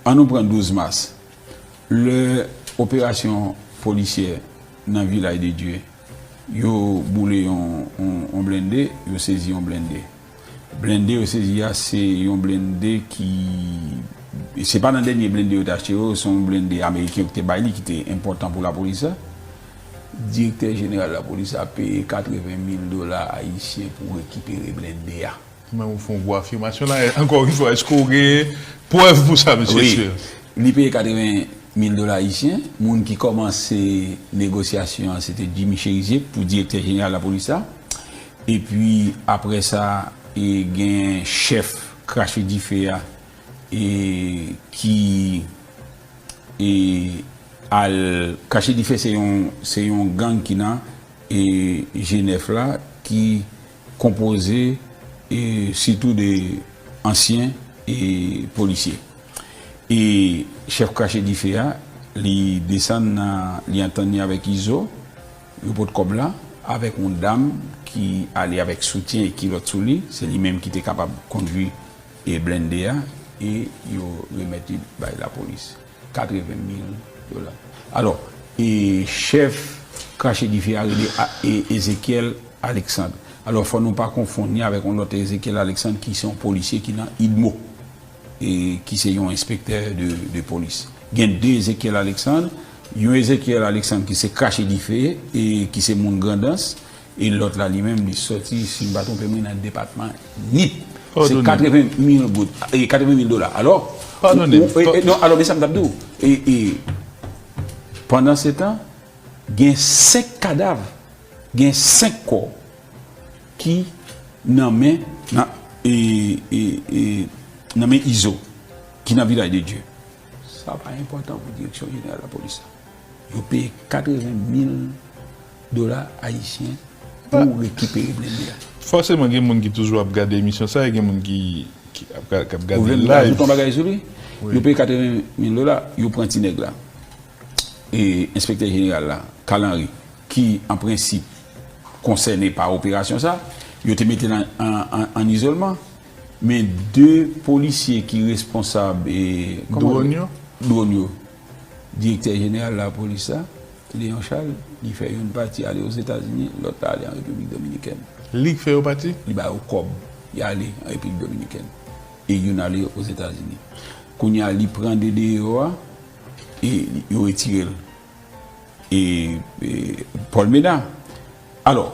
an nou pran douz mas. Lè operasyon polisyè nan Vilaj de Dye, yo boule yon, yon, yon blende, yo sezi yon blende. Blende yo sezi a, se yon blende ki, se pa nan dènye blende yo te achte yo, se yon blende ameriken yo ki te bay li, ki te enpòtan pou lapolis la. Direktè jeneral lapolis la peye katreven mil dola ayisyen pou rekipere blende a. Men ou fè yon gwo afimasyon la, ankò yon fwa, èske w gen prèv pou sa, Mesye Wi. Espérance? Li peye katreven mil dola ayisyen. Moun ki kòmanse negosyasyon an, se te Jimmy Chérizier pou direktè jeneral lapolis la. Epi, apre sa, e gen chèf krache dife a, e ki, e al krache dife, se yon, se yon gang ki nan, e, G nèf la, ki konpoze, e, sitou de ansyen, e, polisye. E chèf krache dife a, li desann nan, li antann li avèk Izo, yo pot kòb la, avèk yon dam ki ale avèk soutyen e kilòt sou li, se li menm ki te kapab kondwi, e, blende a, e yo remèt li bay lapolis. Katreven mil dola. Alò, e chèf krache dife a rele a- e- Ezekiel Alexandre. Alò, fò nou pa konfonn li avèk yon lòt Ezekiel Alexandre ki se yon polisye ki nan idmo, e ki se yon enspektè de, de polis. Gen de Ezekiel Alexandre, yon Ezekiel Alexandre ki se krache dife e ki se moun Grandans, e lòt la li menm li sòti, si m pa twonpe mwen, nan depatman Nip. Se katreven mil goud, e katreven mil dola. Alò, padone m, non, alò, men sa m t ap di w. E, e, pandan se tan, gen senk kadav, gen senk kò ki nan men, nan, e, e, e, nan men Izo, ki nan Vilaj de Dye. Sa pa enpòtan pou Direksyon Jeneral Lapolis la. Yo peye katreven mil dola ayisyen pou rekipere blende a. Fòseman, gen moun ki toujou ap gade emisyon sa, e gen moun ki, ki ap, k ap gade live. Pwoblèm la, ajoute yon bagay sou li. Yo peye katreven mil dola, yo pran ti nèg la. E enspektè jeneral la, Carl Henry, ki, an prensip, konsène pa operasyon sa, yo te mete l an, an, an, an izolman. Men de polisye ki responsab, e, kòman, dwòn yo? Dwòn yo. Direktè jeneral lapolis la, Léon Charles, li fè youn pati ale Ozetazini, lòt la ale an Repiblik Dominikèn. Li k fè yo pati? Li ba yo kòb, y ale an Repiblik Dominikèn. E youn ale Ozetazini. Kounye a, li pran de deyò a, e yo retire l. E, e Paul Ménard. Alò,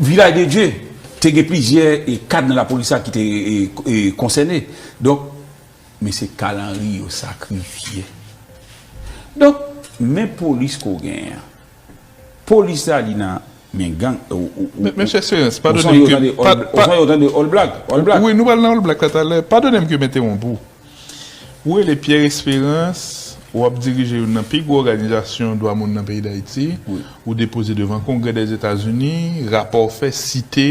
Vilaj de Dye, te gen plizyè, e, kad nan lapolis la ki te, e, e, konsène. Donk, men se Carl Henry yo sakrifye. Donk, men polis ke w genyen an. Polis la, li nan men gang, ou, ou, ou, Men, Mesye Espérance, ou sonje padone m yo ke, tande pa, All, ou pa, sonje yo tande All Black, All Black. Wi, nou pral nan All Black la talè. Padone m ke m entewonp ou. Ou rele Pierre Espérance, w ap dirije youn nan pi gwo òganizasyon dwa moun nan peyi Dayiti. Wi. Ou depoze devan Kongrè dèzetazini, rapò w fè site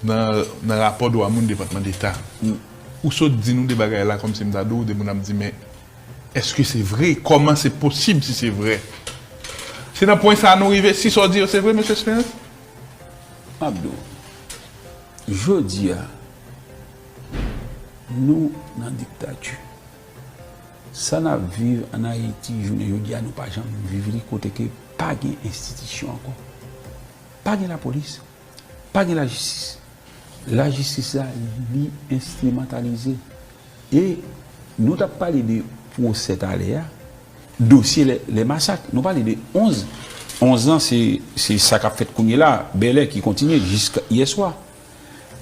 nan, nan rapò dwa moun Depatman Deta. Wi. Ou sot di nou de bagay la kòmsi m ta di w, de moun ap di, men èske se vre? Kòman se posib si se vre? Se nan pwen sa a nou rive, si sa w di yo se vre, Mesye Espérance? M ap di w, jodi a, nou nan diktati. Sa n ap viv ann Ayiti, jounen jodi a, nou pa janm viv li, kote ke pa gen enstitisyon ankò. Pa gen lapolis, pa gen lajistis. Lajistis la, li enstrimantalize. E nou t ap pale de pwosè talè a, dosye lè, lè masak. Nou pale de onz. Onz an, se, se sa k ap fèt kounye la, bèlè ki kontinye jiska yè swa.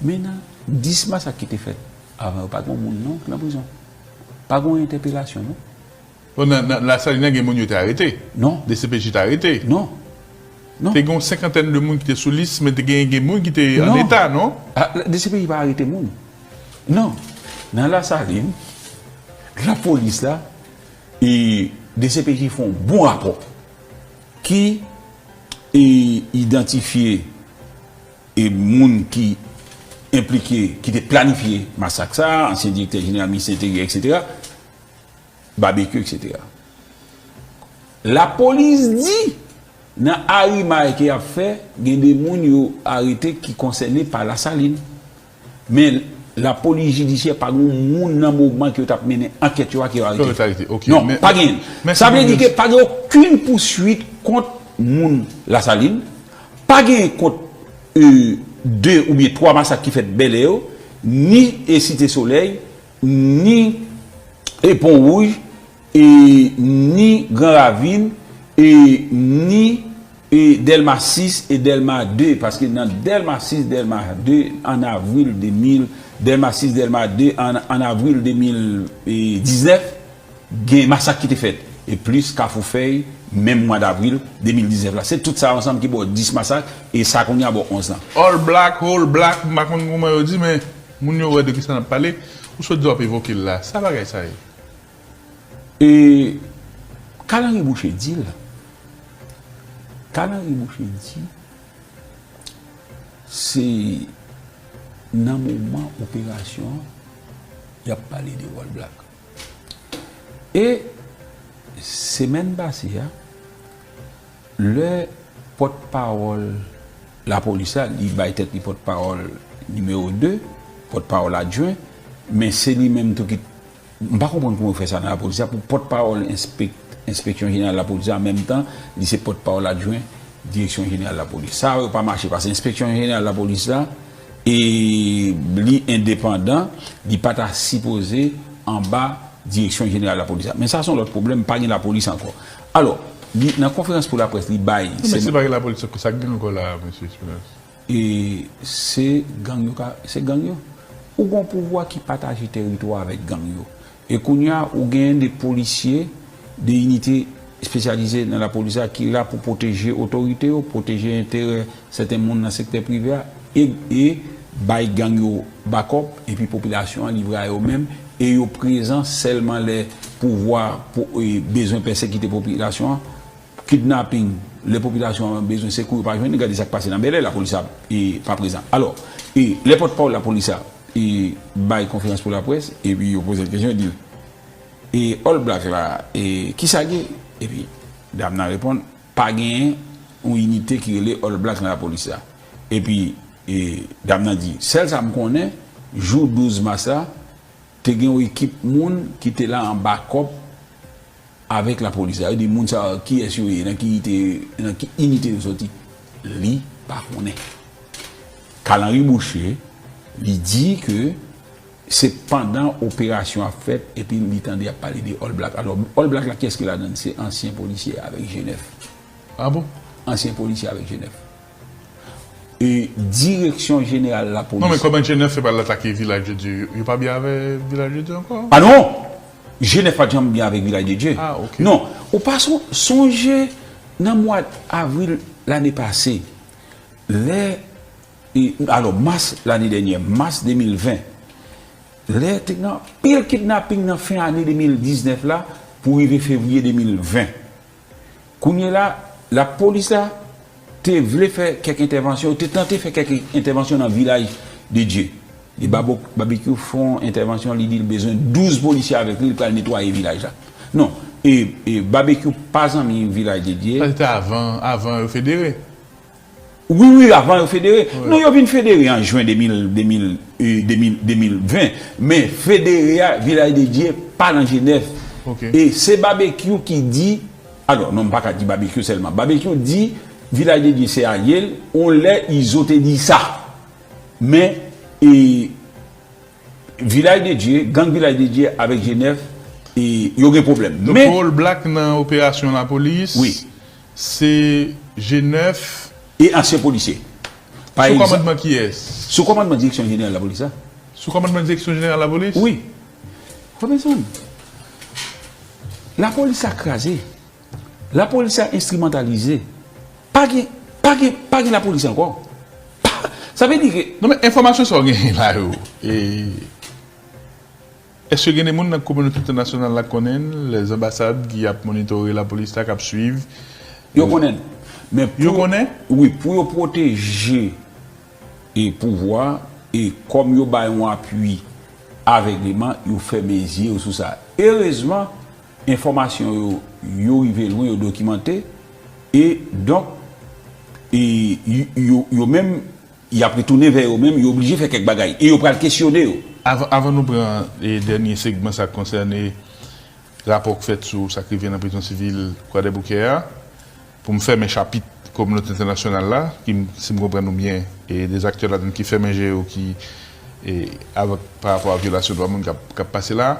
Men nan dis masak ki te fèt avan yo, pa gen yon moun non ki nan prizon. Pa gen yon entèpelasyon non. Bon, nan, nan Lasalin nan gen moun yo te arete. Non. D C P J te arete. Non. Non. Te gen yon senkantèn de moun ki te sou lis, men te gen, gen moun ki te an eta, non? Ah, D C P J pa arete moun. Non. Nan Lasalin, lapolis la, e D C P J fè yon bon rapò ki, e, idantifye, e, moun ki enplike, ki te planifye masak sa, ansyen direktè jeneral Ministè Enteryè, etsetera. Babekyou, etsetera. Lapolis di, nan arimay ke y ap fè, gen de moun yo arete ki konsène pa Lasalin. Men lapolis jidisyè pa gen yon moun nan moman ke yo t ap mennen ankèt yo a ke yo arete. Yo arete, ok. Non, men, pa gen. Men sa vle di ke pa gen okenn pouswit kont moun Lasalin, pa gen kont, e, de oubyen twa masak ki fèt Bèlè yo, ni, e, Site Solèy, ni, e, Pon Wouj, e, ni Gran Ravin, e, ni, e, Dèlma sis e Dèlma de, paske nan Dèlma sis, Dèlma de, an avril de mil, Dèlma sis, Dèlma de, an, an avril de mil diznèf, gen masak ki te fèt. E plis Kafou Fèy, menm mwa davril de mil diznèf la. Se tout sa ansanm ki ba w dis masak, e sa kounye a ba w onz lan. All black, whole black, m pa konn kòman yo di, men moun yo wè de kisa n ap pale. Ou sot di w ap evoke l la. Sa bagay sa ye? E Kalanri Boucher di l. Kalanri Boucher di, se nan moman operasyon an, y ap pale de All Black. E semèn pase a, lè pòtpawòl lapolis la, li bay tèt li pòtpawòl nimewo de, pòtpawòl adjwen, men se li menm tou ki t M pa konprann kouman yo fè sa nan lapolis la pou pòtpawòl enspek, enspeksyon jeneral lapolis la, an menm tan, li se pòtpawòl adjwen direksyon jeneral lapolis. Sa yo pa mache, paske enspeksyon jeneral lapolis la, e li endepandan, li pa ta sipoze anba direksyon jeneral lapolis la. Men sa se yon lòt pwoblèm, pa gen lapolis ankò. Alò, li, nan konferans pou laprès, li bay. Non, men si pa gen lapolis, sa k gen ankò la, mesye Espérance? E se gang yo ka, se gang yo. Ou gon pouvwa ki pataje teritwa avèk gang yo. E kounye a, ou genyen de polisye, de inite espesyalize nan lapolis la ki la pou pwoteje otorite yo, pwoteje enterè sèten moun nan sektè prive a, e, e bay gang yo bakòp, epi popilasyon an livre a yo menm, e yo prezan sèlman lè pouvwa pou, e, bezwen pèsekite popilasyon an, kidnaping, lè popilasyon an bezwen sekou, yo pa jwenn, gade sa k pase nan Bèlè, lapolis la, e, pa prezan. Alò, e, lè pòtpawòl lapolis la, e, bay konferans pou laprès, epi yo poze l kesyon, yo di l, e, All Black la, e, kisa gen? Epi dam nan reponn, pa genyen yon inite ki rele All Black nan lapolis la. Epi, e, dam nan di, sèl sa m konnen, jou douz mas la, te gen yon ekip moun ki te la an bakòp avèk lapolis la. Yo di moun sa yo, kiyès yo ye, nan ki inite, nan ki inite yo soti, li pa konnen. Carl Henry Boucher, li di ke se pandan operasyon ap fèt, epi li tande y ap pale de All Black. Alò, All Black la, kiyès ki ladann? Se ansyen polisye avèk G nèf. Ah bon? Ansyen polisye avèk G nèf. E direksyon jeneral lapolis. Non, men kòman G nèf se pa l atake Vilaj de Dye? Yo pa byen avè Vilaj de Dye ankò? Ah non! G nèf pa t janm byen avèk Vilaj de Dye. Ah, ok. Non, ou pa son-, sonje nan mwa avril lane pase, lè, e, alò, mas lane dènyè, mas de mil ven, lè te gen anpil kidnaping nan fen ane de mil diznèf la pou rive fevriye de mil ven. Kounye la, lapolis la te vle fè kèk entèvansyon, yo te tante fè kèk entèvansyon nan Vilaj de Dye. E Babo-, Babekyou fè yon entèvansyon, li di l bezwen douz polisye avèk li, li pral netwaye vilaj la. Non, e, e Babekyou pa zanmi Vilaj de Dye. Sa se te avan, avan yo federe. Wi, wi, avan yo federe. Wi. Non, yo vin federe an jen de mil, de mil, e, de mil, de mil ven. Men federe a, Vilaj de Dye pa nan G nèf. Ok. E se Babekyou ki di, alò, non, m pa ka di Babekyou sèlman. Babekyou di, Vilaj de Dye se alye l, on lè Izo te di sa. Men, e, Vilaj de Dye, gang Vilaj de Dye avèk G nèf, e, yo gen pwoblèm. Donk, men pou All Black nan operasyon lapolis, wi, se G nèf. E ansyen polisye. Pa egzanp, sou kòmandman kiyès? Sou kòmandman direksyon jeneral lapolis la. Sou kòmandman direksyon jeneral lapolis? Wi. Robinson, lapolis la kraze. Lapolis la enstrimantalize. Pa gen, pa gen, pa gen lapolis ankò. Pa, sa vle di ke... Non, men enfòmasyon sa w genyen la yo, e, èske gen de moun nan kominote entènasyonal la k konnen l, lèzanbasad ki ap monitore lapolis la, k ap swiv? Yo konnen. Men pou yo konnen? Wi, pou yo pwoteje e pouvwa, e kòm yo bay yon apui avègleman, yo fèmen zye yo sou sa. Erezman, enfòmasyon yo, yo rive lwen, yo dokimante, e donk, e y-, yo, yo menm, y ap retounen vè yo menm, yo oblije fè kèk bagay, e yo pral kesyone yo. Avan, avan nou pran, e, dènye segman sa k konsène rapò k fèt sou sa k rive nan prizon sivil Kwadèboukè a, pou m fèmen chapit kominote entènasyonal la, ki, si m konprann ou byen, e de aktè ladann ki fèmen je yo, ki, e, avèk, pa rapò a vyolasyon dwa moun k ap, k ap pase la.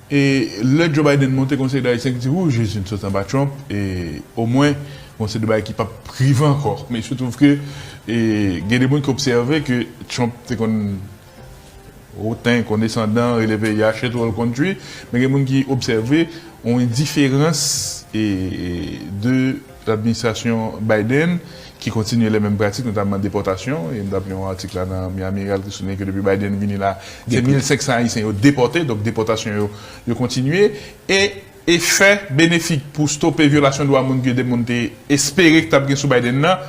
E lè Joe Biden monte, gon seri de Ayisyen ki di, "Wou, Jezi, n sot anba Trump, e omwen, gon seri de bagay ki p ap rive ankò." Men il se trouve que, e, gen de moun ki obsève ke Trump te konn oten, kondesandan, rele peyi a shithole country, men gen moun ki obsève yon endiferans, e, e, de ladministrasyon Biden ki kontinye lè menm pratik, notamman depòtasyon. E m t ap li yon atik la nan Miami Herald ki souliye ke depi Biden vini la, se mil senk san Ayisyen yo depòte, donk depòtasyon yo, yo kontinye. E efè benefik pou stope vyolasyon dwa moun ke de moun te espere ki t ap gen sou Biden nan,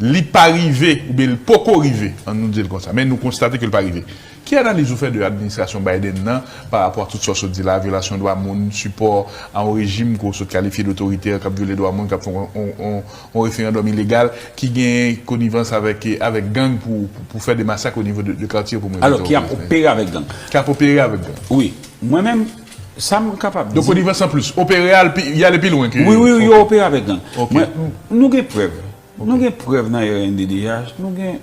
li pa rive, oubyen li poko rive, ann nou di l konsa. Men nou konstate ke l pa rive. Ki analiz ou fè de administrasyon Biden nan pa rapò a tout sa w sot di la, vyolasyon dwa moun, sipò a yon rejim ke w sot kalifye d otoritè k ap vyole dwa moun, k ap fè yon, yon, yon, yon referandòm ilegal, ki gen konivans avèk, avèk gang pou, pou, pou fè de masak o nivo de, de katye, pou mwen... Alò, ki ap opere avèk gang. Ki ap opere avèk gang. Wi. Mwen menm, Sa m kapab Donk, di. Konivans an plis, opere al pi, y ale pi lwen ke. Wi, wi, wi, yo Ok. opere avèk gang. Ok. Mwen, nou gen prèv. Nou gen prèv nan R N D D H. Nou gen.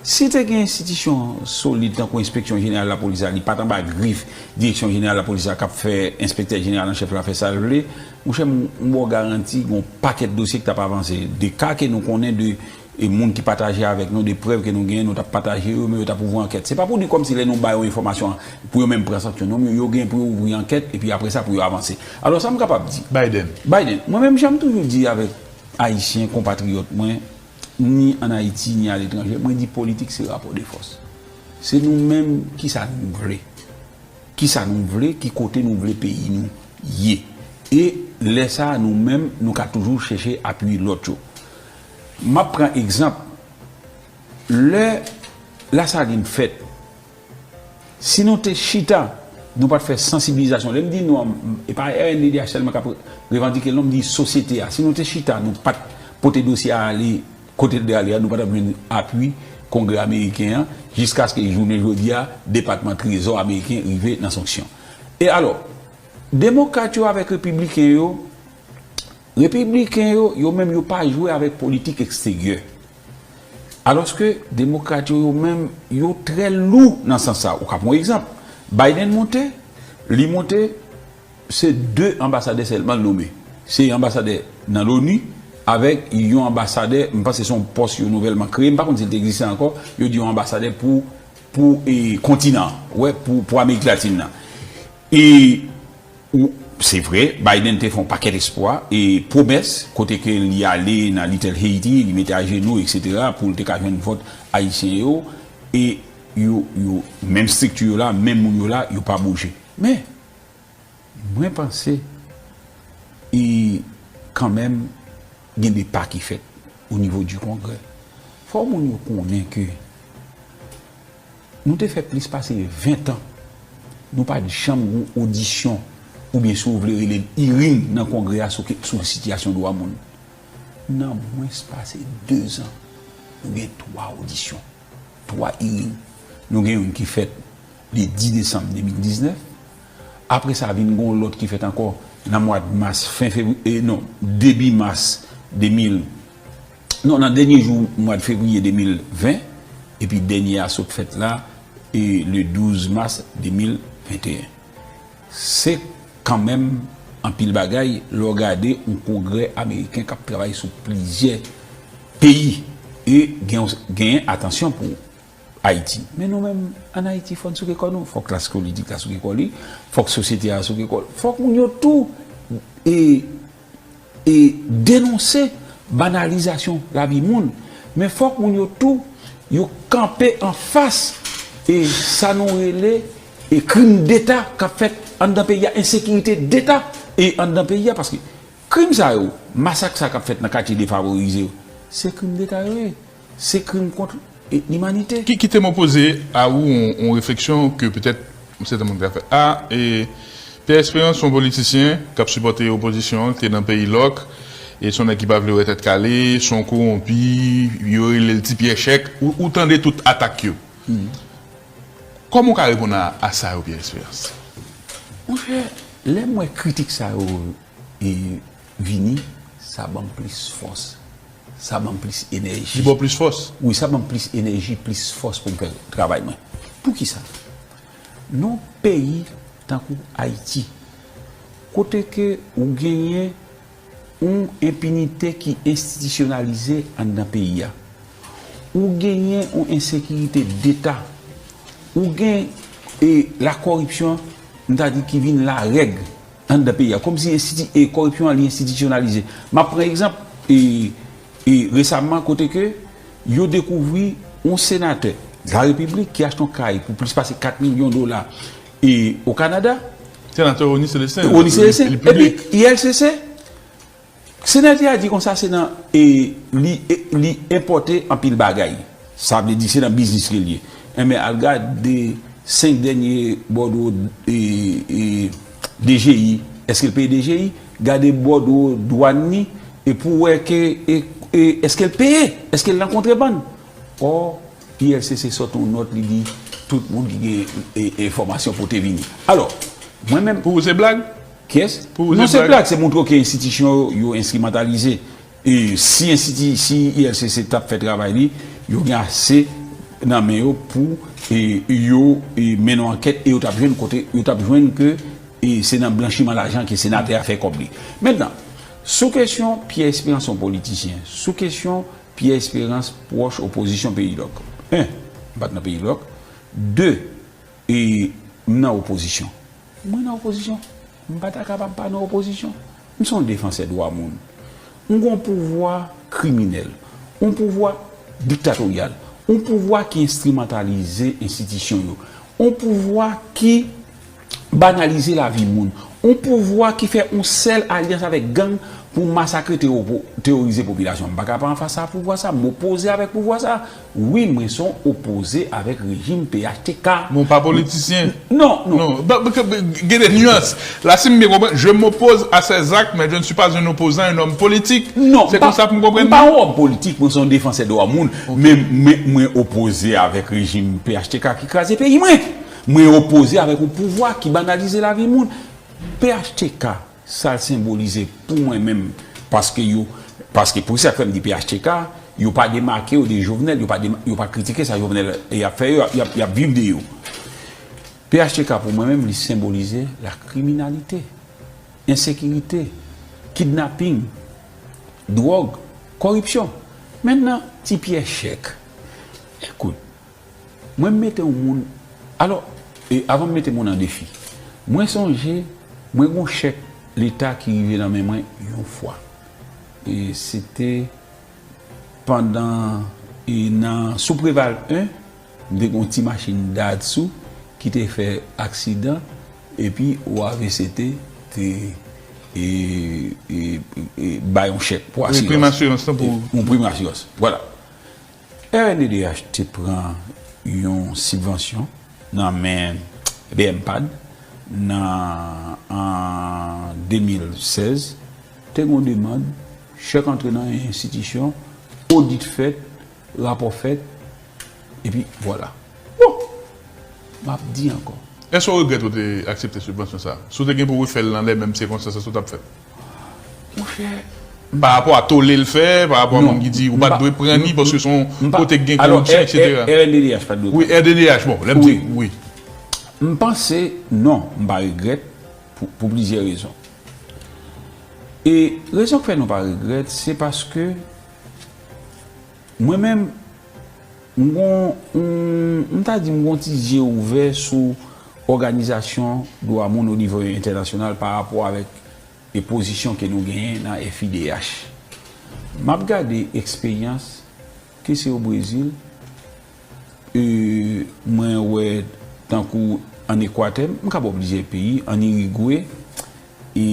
Si te gen enstitisyon solid tankou Enspeksyon Jeneral Lapolis la, li pa t anba grif Direksyon Jeneral Lapolis la k ap fè Enspektè Jeneral an Chèf la fè sa l vle, monchè, m m ba w garanti, gen yon pakèt dosye ki t ap avanse. De ka ke nou konnen de e moun ki pataje avèk nou de prèv ke nou genyen, nou t ap pataje yo, men yo t ap ouvri ankèt. Se pa pou di kòmsi lè nou ba yo enfòmasyon an, pou yo menm pran sanksyon. Non, men yo gen pou yo ouvri ankèt, epi apre sa, pou yo avanse. Alò, sa m kapab di. Biden. Biden, mwen menm, jan m toujou di avèk Ayisyen, konpatriyòt mwen, ni ann Ayiti, ni aletranje, mwen di politik se rapò de fòs. Se nou menm ki sa nou vle. Ki sa nou vle, ki kote nou vle peyi nou ye. E lè sa a, nou menm, nou ka toujou chèche apui lòt yo. M ap pran egzanp, lè Lasalin fèt, si nou te chita, nou pa t fè sansibilizasyon. Lè m di nou an, e pa R N D D H sèlman k ap revandike l non, m di sosyete a. Si nou te chita, nou pa t pote dosye a ale kote l dwe ale a, nou pa t ap jwenn apui Kongrè ameriken an, jiskaske jounen jodi a, Depatman Trezò ameriken rive nan sanksyon. E alò, demokrat yo avèk repibliken yo, repibliken yo, yo menm yo pa jwe avèk politik eksteryè. Alòske demokrat yo, yo menm, yo trè lou nan sans sa. Ou ka pran yon egzanp. Biden monte, li monte, se de anbasadè sèlman l nome. Se anbasadè nan Loni avèk yon anbasadè, m panse se yon pòs yo nouvèlman kreye, m pa konn si l te egziste ankò, yo di yon anbasadè pou, pou e, kontinan an, wè, pou, pou Amerik Latin nan. E ou, se vre, Biden te fè yon pakèt espwa e pwomès, kote ke li ale nan Little Haiti, li mete ajenou, etsetera, pou l te ka jwenn vòt ayisyen yo, e yo, yo, menm estrikti yo la, menm moun yo la, yo pa bouje. Men, mwen panse, e kanmenm, gen de pa ki fèt o nivo di Kongrè. Fò moun yo konnen ke nou te fè plis pase ven tan, nou pa t janm gen yon odisyon, oubyen si w vle rele l hearing nan Kongrè a sou, ke- sou sitiyasyon dwa moun. Nan mwens pase de zan, nou gen twa odisyon, twa hearing. Nou gen youn ki fèt le dis desanm de mil diznèf. Apre sa, vin gen yon lòt ki fèt ankò nan mwa mas, fen fevriye, non, debi mas de mil, non, nan dènye jou mwa fevriye de mil ven, epi dènye a sot fèt la, e le douz mas de mil venteyen. Se kanmenm anpil bagay lè w gade yon Kongrè ameriken k ap travay sou plizyè peyi e gen, genyen atansyon pou Ayiti. Men nou menm, ann Ayiti, fò n souke kò nou. Fòk klas politik la souke kò li, fòk sosyete a souke kò l. Fòk moun yo tou e, e denonse banalizasyon lavi moun. Men fòk moun yo tou, yo kanpe anfas e sa nou rele e krim deta k ap fèt anndan peyi a, ensekirite deta e anndan peyi a, paske krim sa yo, masak sa k ap fèt nan katye defavorize yo, se krim deta yo ye. Se krim kont e, limanite. Ki, kite mwen poze a ou yon, yon refleksyon ke petèt yon sèten moun ka fè. A, e, Pierre Espérance, se yon politisyen k ap sipòte opozisyon an, ki te nan peyi lòk, e se yon nèg ki pa vle wè tèt kale, se yon kowonpi, yo rele l Ti Pyè Chèk, ou, ou tande tout atak yo. Kòman w ka reponn a, a sa yo, Pierre Espérance? Monchè, lè m wè kritik sa yo e vini, sa ban m plis fòs, sa ban m plis enèji. Li ba w plis fòs? Wi, sa ban m plis enèji, plis fòs pou m fè travay mwen. Poukisa? Nan yon peyi tankou Ayiti, kote ke ou genyen yon enpinite ki enstitisyonalize anndan peyi a, ou genyen yon ensekirite deta, ou gen e, lakoripsyon, m ta di ki vin larèg anndan peyi a, kòmsi enstiti, e, koripsyon an li enstitisyonalize. M ap pran egzanp, e, e, resaman, kote ke yo dekouvri yon senatè la repiblik ki achte yon kay pou plis pase kat milyon dola e, o Kanada. Senatè Rony Célestin. Rony Célestin. Li Epi, piblik. I L C C, senatè a di konsa se nan e, li, e, li enpòte anpil bagay. Sa vle di se nan biznis ke l ye. Enben, al gade senk dènye bòdwo e, e, D G I. Èske l peye D G I? Gade bòdwo dwàn ni e pou wè ke e, e, èske l peye? Èske l nan kontrebann? Ò, I L C C sòti yon nòt, li di tout moun ki gen e, enfòmasyon pote vini. Alò, Mwen menm. Pou ou se blag? Kiyès? Pou ou se blag? Non, se blag, se montre ke enstitisyon yo, yo enstrimantalize. E si enstiti-, si I L C C t ap fè travay li, yo gen ase nan men yo pou, e, yo, e, mennen yon ankèt e yo t ap jwenn kote, yo t ap jwenn ke, e, se nan blanchiman lajan ke senatè a fè kòb li. Mentnan, sou kesyon Pierre Espérance yon politisyen, sou kesyon Pierre Espérance pwòch opozisyon peyi lòk. En, m pa t nan peyi lòk. De, e, m nan opozisyon. Mwen nan opozisyon. M pa ta kapab pa nan opozisyon. M se yon defansè dwa moun. M gen yon pouvwa kriminèl, yon pouvwa diktatoryal, yon pouvwa ki enstrimantalize enstitisyon yo, yon pouvwa ki banalize lavi moun, yon pouvwa ki fè yon sèl alyans avèk gang pou masakre, tero-, teworize popilasyon. M pa ka pa anfas a pouvwa sa, m opoze avèk pouvwa sa. Wi, mwen se yon opoze avèk rejim P H T K. Men w pa politisyen. Non, non. Non, ba, ba, ba, gen de nuances. La, si m byen konprann, je m'oppose à ces actes, mais je ne suis pas un opposant, un homme politique. Non, se konsa pou m konprann li? M pa yon òm politik, mwen se yon defansè dwa moun, men, men mwen opoze avèk rejim P H T K ki kraze peyi mwen. Mwen opoze avèk yon pouvwa ki banalize lavi moun. P H T K, sa l senbolize pou mwen menm, paske yo, paske pou sa k fè m di P H T K, yo pa demake yo de Jovenel, yo pa dema-, yo pa kritike sa Jovenel ap fè yo, y ap, y ap viv de yo. P H T K pou mwen menm, li senbolize la kriminalite, ensekirite, kidnaping, dwòg, kòripsyon. Mentnan, ti pyè chèk. Ekout, mwen m mete yon moun, alò, e avan m mete moun an defi, mwen sonje, mwen gon chèk Leta ki rive nan men mwen yon fwa. E se te pandan, e nan, sou Preval en, m te gon ti machin Datsun ki te fè aksidan, epi O A V C T te, e, e, e, bay yon chèk pou asirans. Wi, prim asirans lan pou. E, yon prim asirans. Vwala. R N D D H te pran yon sibvansyon nan men B M pad nan, an de mil sèz, te gon demann, chèk antre nan enstitisyon, odit fèt, rapò fèt, epi vwala. Bon, m ap di ankò. Èske w regrèt ou te aksepte sibvansyon sa a? Si w te gen pou refè l nan lè menm sikonstans, èske w t ap fè l? Monchè, pa rapò a tole l fè, pa rapò a moun ki di ou pa t dwe pran li paske se yon kote k gen koripsyon, etsetera. Alò, R N D D H pa t dwe pran. Wi, R N D D H, bon, lè m di wi. M panse, non, m pa regrèt pou, pou plizyè rezon. E rezon k fè nou pa regrèt, se paske mwen menm, m gon, m, m ta di m gon ti zye ouvè sou òganizasyon dwa moun o nivo entènasyonal pa rapò avèk e pozisyon ke nou genyen nan F I D H. M ap gade eksperyans ke se o Brezil, e, mwen wè tankou ann Ekwatè, m ka ba w plizyè peyi, ann Irigwe, e,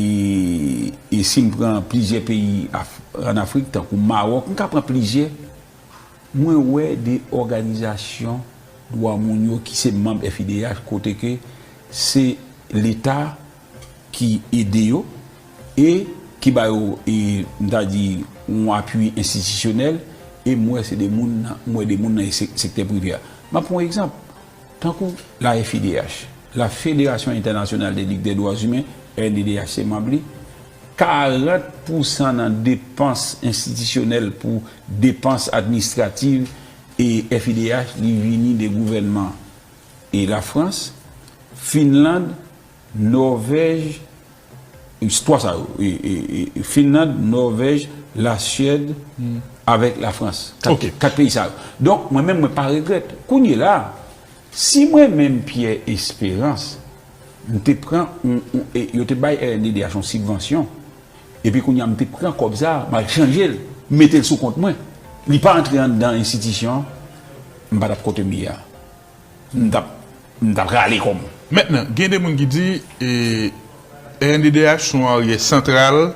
e si m pran plizyè peyi Af-, ann Afrik, tankou Mawòk, m ka pran plizyè. Mwen wè de òganizasyon dwa moun yo ki se manm F I D H kote ke se Leta ki ede yo e ki ba yo, e, m ta di, yon apui enstitisyonèl, e m wè se de moun nan, m wè de moun nan se-, sektè prive a. M ap pran yon egzanp. Tankou la F I D H, la Fédération Internationale des Ligues des Droits Humains, R N D D H se manm li, karant pousan nan depans enstitisyonèl pou depans administrativ e F I D H, li vini de gouvènman e Lafrans, Finland, Nòvèj, twa sa yo, e, e, e, Finland, Nòvèj, Lasyèd, avèk Lafrans. Kat, kat peyi sa yo. Donk, mwen menm, mwen pa regrèt. Kounye la, si mwen menm, Pierre Espérance, m te pran, yon, yon, e, yo te bay R N D D H yon sibvansyon, epi kounye a, m te pran kòb sa a, m al chanje l, m mete l sou kont mwen, li pa antre anndan enstitisyon, m pa t ap kote m ye a. M t ap, m t ap rale kò m. Mentnan, gen de moun ki di, e, R N D D H se yon aryè santral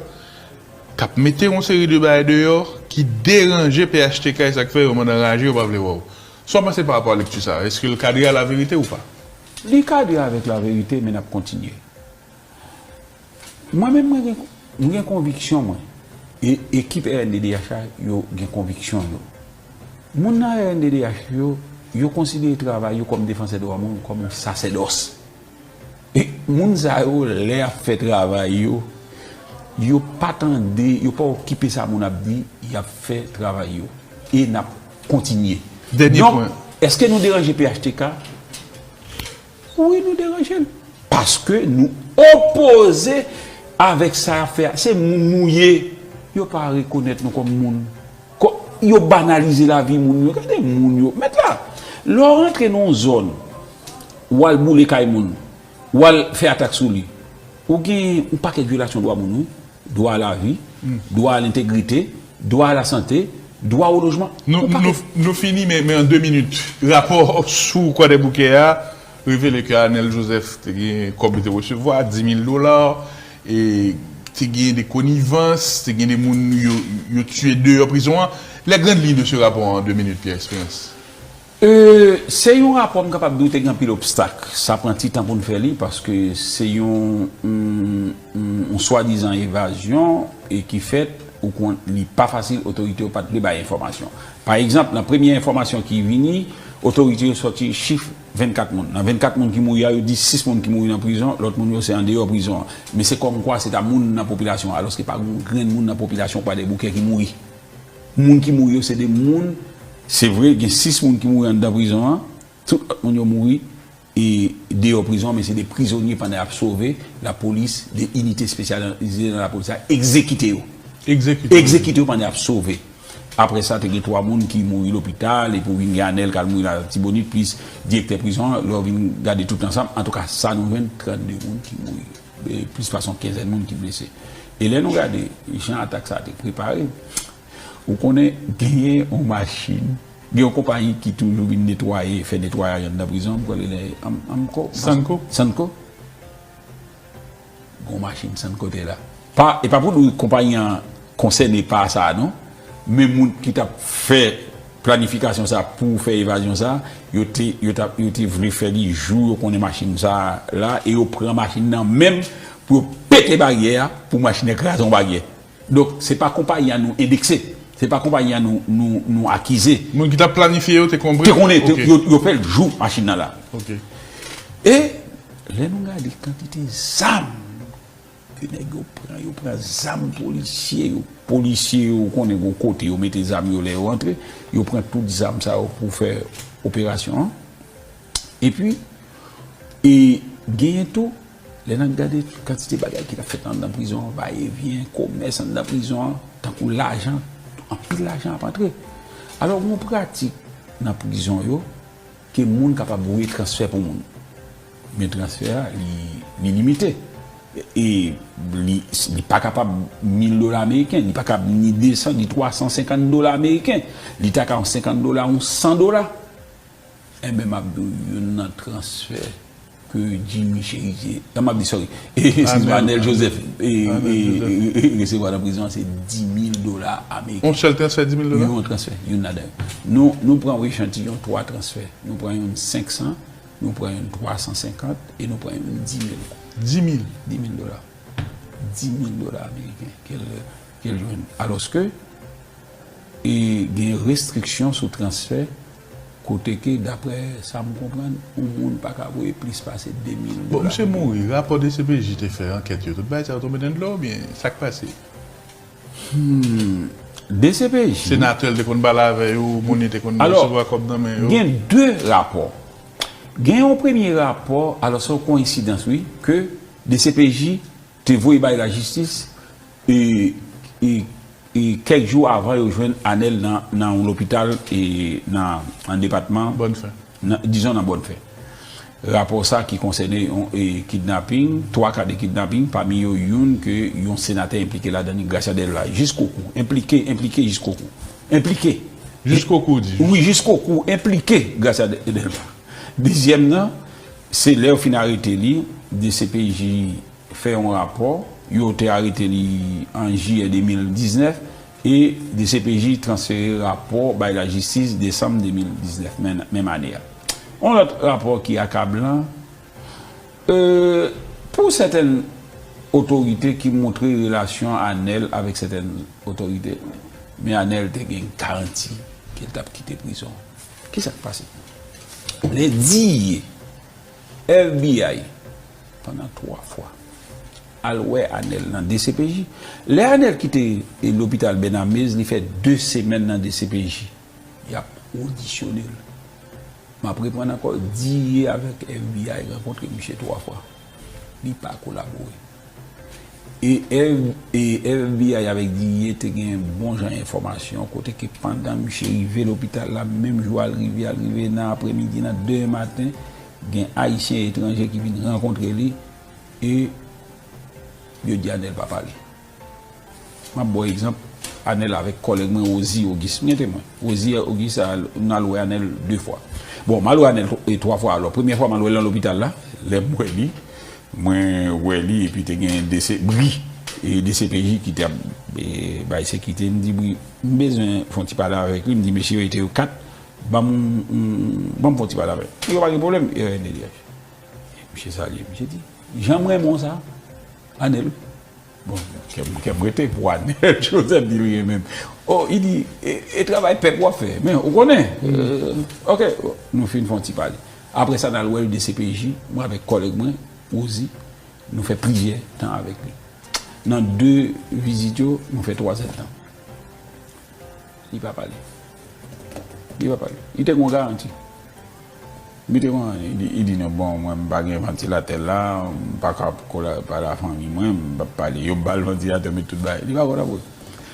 k ap mete yon seri de bagay deyò ki deranje P H T K, e sa k fè yo mande anraje, yo pa vle wè w. Sa w panse pa rapò a lekti sa a? Èske l kadre a laverite ou pa? Li kadre avèk laverite, men n ap kontinye. Mwen menm, mwen gen, mwen gen konviksyon mwen. E ekip R N D D H la, yo gen konviksyon yo. Moun nan R N D D H yo, yo konsidere travay yo kòm defansè dwa moun kòm yon sasèdòs. E moun sa yo, lè y ap fè travay yo, yo pa tande, yo pa okipe sa moun ap di, y ap fè travay yo. E n ap kontinye. Donk, èske nou deranje P H T K? Wi, nou deranje l. Paske nou opoze avèk sa y ap fè a. Se moun nou ye. Yo pa rekonèt nou kòm moun. Kò, yo banalize lavi moun yo. Gade moun yo. Mèt la, lè w rantre nan yon zòn, w al boule kay moun, w al fè atak sou li, ou gen yon pakèt vyolasyon dwa moun, wi. Dwa a lavi, dwa a lentegrite, dwa a lasante, dwa o lojman. Nou, nou, nou fini, men, men an de minit. Rapò sou Kwadèboukè a revele ke Anèl Joseph te gen kòb li te resevwa, dis mil dola, e te gen de konivans, te gen de moun yo, yo tiye deyò prizon an. Les grandes lignes de ce rapport en deux minutes, Pierre Espérance. E, se yon rapò m kapab di w te gen anpil obstak. Sa pran ti tan pou n fè li, paske se yon, yon, yon, yon swadizan evazyon e ki fèt, ou konn, li pa fasil, otorite yo pa t vle bay enfòmasyon. Pa egzanp, nan premye enfòmasyon ki vini, otorite yo sòti chif vennkat moun. Nan vennkat moun ki mouri a, yo di sis moun ki mouri nan prizon, lòt moun yo se andeyò prizon an. Men se kòmkwa se ta moun nan popilasyon an, alòske pa gen yon grenn moun nan popilasyon Kwadèboukè ki mouri. Moun ki mouri yo, se de moun, se vre, gen sis moun ki mouri anndan prizon an, tout lòt moun yo mouri, e, deyò prizon an, men se de prizonye pandan y ap sove, lapolis, de inite espesyalize nan lapolis la, egzekite yo. Egzekite yo. Egzekite yo pandan y ap sove. Apre sa, te gen twa moun ki mouri lopital, epi w vin gen Anèl k al mouri Latibonit, plis direktè prizon an, lè w vin gade tout ansanm, antouka, sa nou jwenn, trannde moun ki mouri. E, plis pase yon kenzèn moun ki blese. E lè nou gade jan atak sa a te prepare, ou konnen genyen yon machin, gen yon konpayi ki toujou vin netwaye, fè netwayaj anndan prizon, m kwè li rele Am-, Amco? Sanco. Sanco. Gon machin Sanco te la. Pa, e pa pou di konpayi an konsène pa sa a, non. Men moun ki t ap fè planifikasyon sa a pou fè evazyon sa a, yo te, yo t ap, yo te vle fè li jou yo konnen machin sa a la, e yo pran machin nan menm pou yo pete baryè a, pou machin nan kraze yon baryè. Donk, se pa konpayi a nou endekse. Se pa konpayi a nou, nou, nou akize. Moun ki t ap planifye yo te konprann? Te konnen, te, yo, yo fè l jou machin nan la. Ok. E lè nou gade kantite zam ke nèg yo pran, yo pran zam polisye yo. Polisye yo, ou konnen gon kote yo mete zam yo lè yo antre, yo pran tout zam sa yo pou fè operasyon an. Epi, e genyen tou, lè n ap gade kantite bagay ki t ap fèt anndan prizon an, vayevyen, komès anndan prizon an, tankou lajan, anpil lajan ap antre. Alò, gen yon pratik nan prizon yo, ke moun kapab voye transfè pou moun. Men transfè a, li, li limite. E li, li pa kapab mil dola ameriken, li pa kapab ni de san, ni twa san senkant dola ameriken. Li ta ka yon senkant dola, yon san dola. Enben, m ap di w, youn nan transfè ke Jimmy Chérizier, non, m ap di, sorry, eskize m, Anèl Joseph, e, e, e, e, resevwa nan prizon an, se dis mil dola ameriken. Yon sèl transfè, dis mil dola? Yon transfè, youn ladan yo. Nou, nou pran yon echantiyon twa transfè. Nou pran youn senk san, nou pran youn twa san senkant, e nou pran youn dis mil. Dis mil? Dis mil dola. Dis mil dola ameriken ke l, ke l jwenn. Alòske, e gen restriksyon sou transfè, kote ke, daprè sa m konprann, yon moun pa ka voye plis pase de mil dola. Bon, misye mouri, rapò D C P J te fè ankèt yo, tout bagay sa yo tonbe nan dlo oubyen sa k pase? Hmm. D C P J. Senatè l te konn pale avè yo, moun li te konn resevwa kòb nan men yo. Gen de rapò. Gen yon premye rapò, alò se yon koyensidans, wi, ke D C P J te voye bay lajistis, e, e, e kèk jou avan yo jwenn Anèl nan, nan yon lopital, e, nan, nan depatman, Bòn Fè. Nan, dizon nan Bòn Fè. Rapò sa ki konsène yon, e, kidnaping, twa ka de kidnaping, pami yo youn ke yon senatè enplike ladan li, Gracia Delva. Jiskokou. Enplike, enplike jiskokou. Enplike. Jiskokou, di. Wi, jiskokou, enplike Gracia De-, Delva. Dezyèm nan, se lè yo fin arete li, D C P J fè yon rapò, yo te arete li an jiyè de mil diznèf, e D C P J transfere rapò bay lajistis desanm de mil diznèf, menm, menm ane a. Yon lòt rapò ki akablan, e, pou sètèn otorite ki montre relasyon Anèl avèk sètèn otorite, men Anèl te gen garanti ke l t ap kite prizon. Kisa k pase? Lè D E A, F B I, Pandan twa fwa. Al wè Anèl nan D C P J. Lè Anèl kite, e, lopital Bènamez, li fè de semèn nan D C P J. Y ap odisyone l. M ap reprann ankò, D E A avèk F B I rankontre misye twa fwa. Li pa kolabore. E, F, e F B I avèk D E A te gen bon jan enfòmasyon, kote ke pandan misye rive lopital la, menm jou al rive, al rive nan aprèmidi, nan de maten, gen Ayisyen etranje ki vin rankontre li, e yo di Anèl pa pale. M ap ba w egzanp, Anèl avèk kòlèg mwen, Rosie Auguste. M gen temwen. Rosie Auguste, al, nou al wè Anèl de fwa. Bon, m al wè Anèl tw-, e twa fwa alò. Premyè fwa, m al wè l nan lopital la. Lè m wè li, mwen wè li, epi te gen D C, bri, e D C P J ki te ap, e, bay sekirite. M di, bri, m bezwen fè yon ti pale avèk li. M di, mesye yo, yo te yo kat. Ban m, m, ban m fè yon ti pale avèk li. Yo pa gen pwoblèm, e, N D D H. Misye salye, misye di, jan m renmen w sa, Anèl. Bon, kè m, kè m rete pou Anèl Joseph di li renmen m. Oh, li di, e, e travay pèp w ap fè. Men, ou konnen, euh, ok, nou fin fè yon ti pale. Apre sa, n al wè l D C P J, mwen avèk kòlèg mwen, Rosie, nou fè plizyè tan avèk li. Nan de vizit yo, nou fè twazèdtan. Li pa pale. Li pa pale. Li te gen yon garanti. Li te gen, li di, li di nou, bon, mwen, m pa gen vantilatè la, m pa ka kola-, pale a fanmi mwen, m p ap pale. Yo ba l vantilatè, met tout bagay. Li pa kolabore.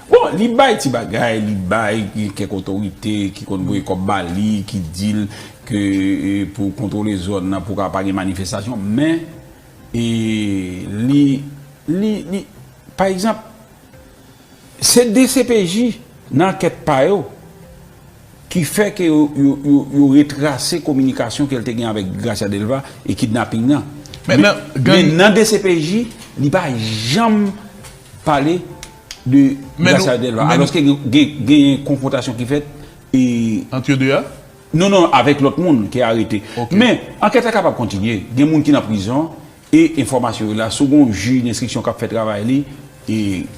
Bon, li bay ti bagay, li bay kèk otorite ki konn voye kòb ba li, ki di l ke, e, pou kontwole zòn nan, pou ka pa gen manifestasyon, men, e, li, li, li, pa egzanp, se D C P J nan ankèt pa yo ki fè ke yo, yo, yo, yo retrase kominikasyon ke l te gen avèk Gracia Delva e kidnaping nan. Men, men nan D C P J, li pa janm pale de Gracia Delva. Alòske gen, gen, gen konfwontasyon ki fèt e ant yo de a? Non, non, avèk lòt moun ki arete. Ok. Men, ankèt la kapab kontinye. Gen moun ki nan prizon. E enfòmasyon yo la, si w gen yon jij denstriksyon k ap fè travay li, e,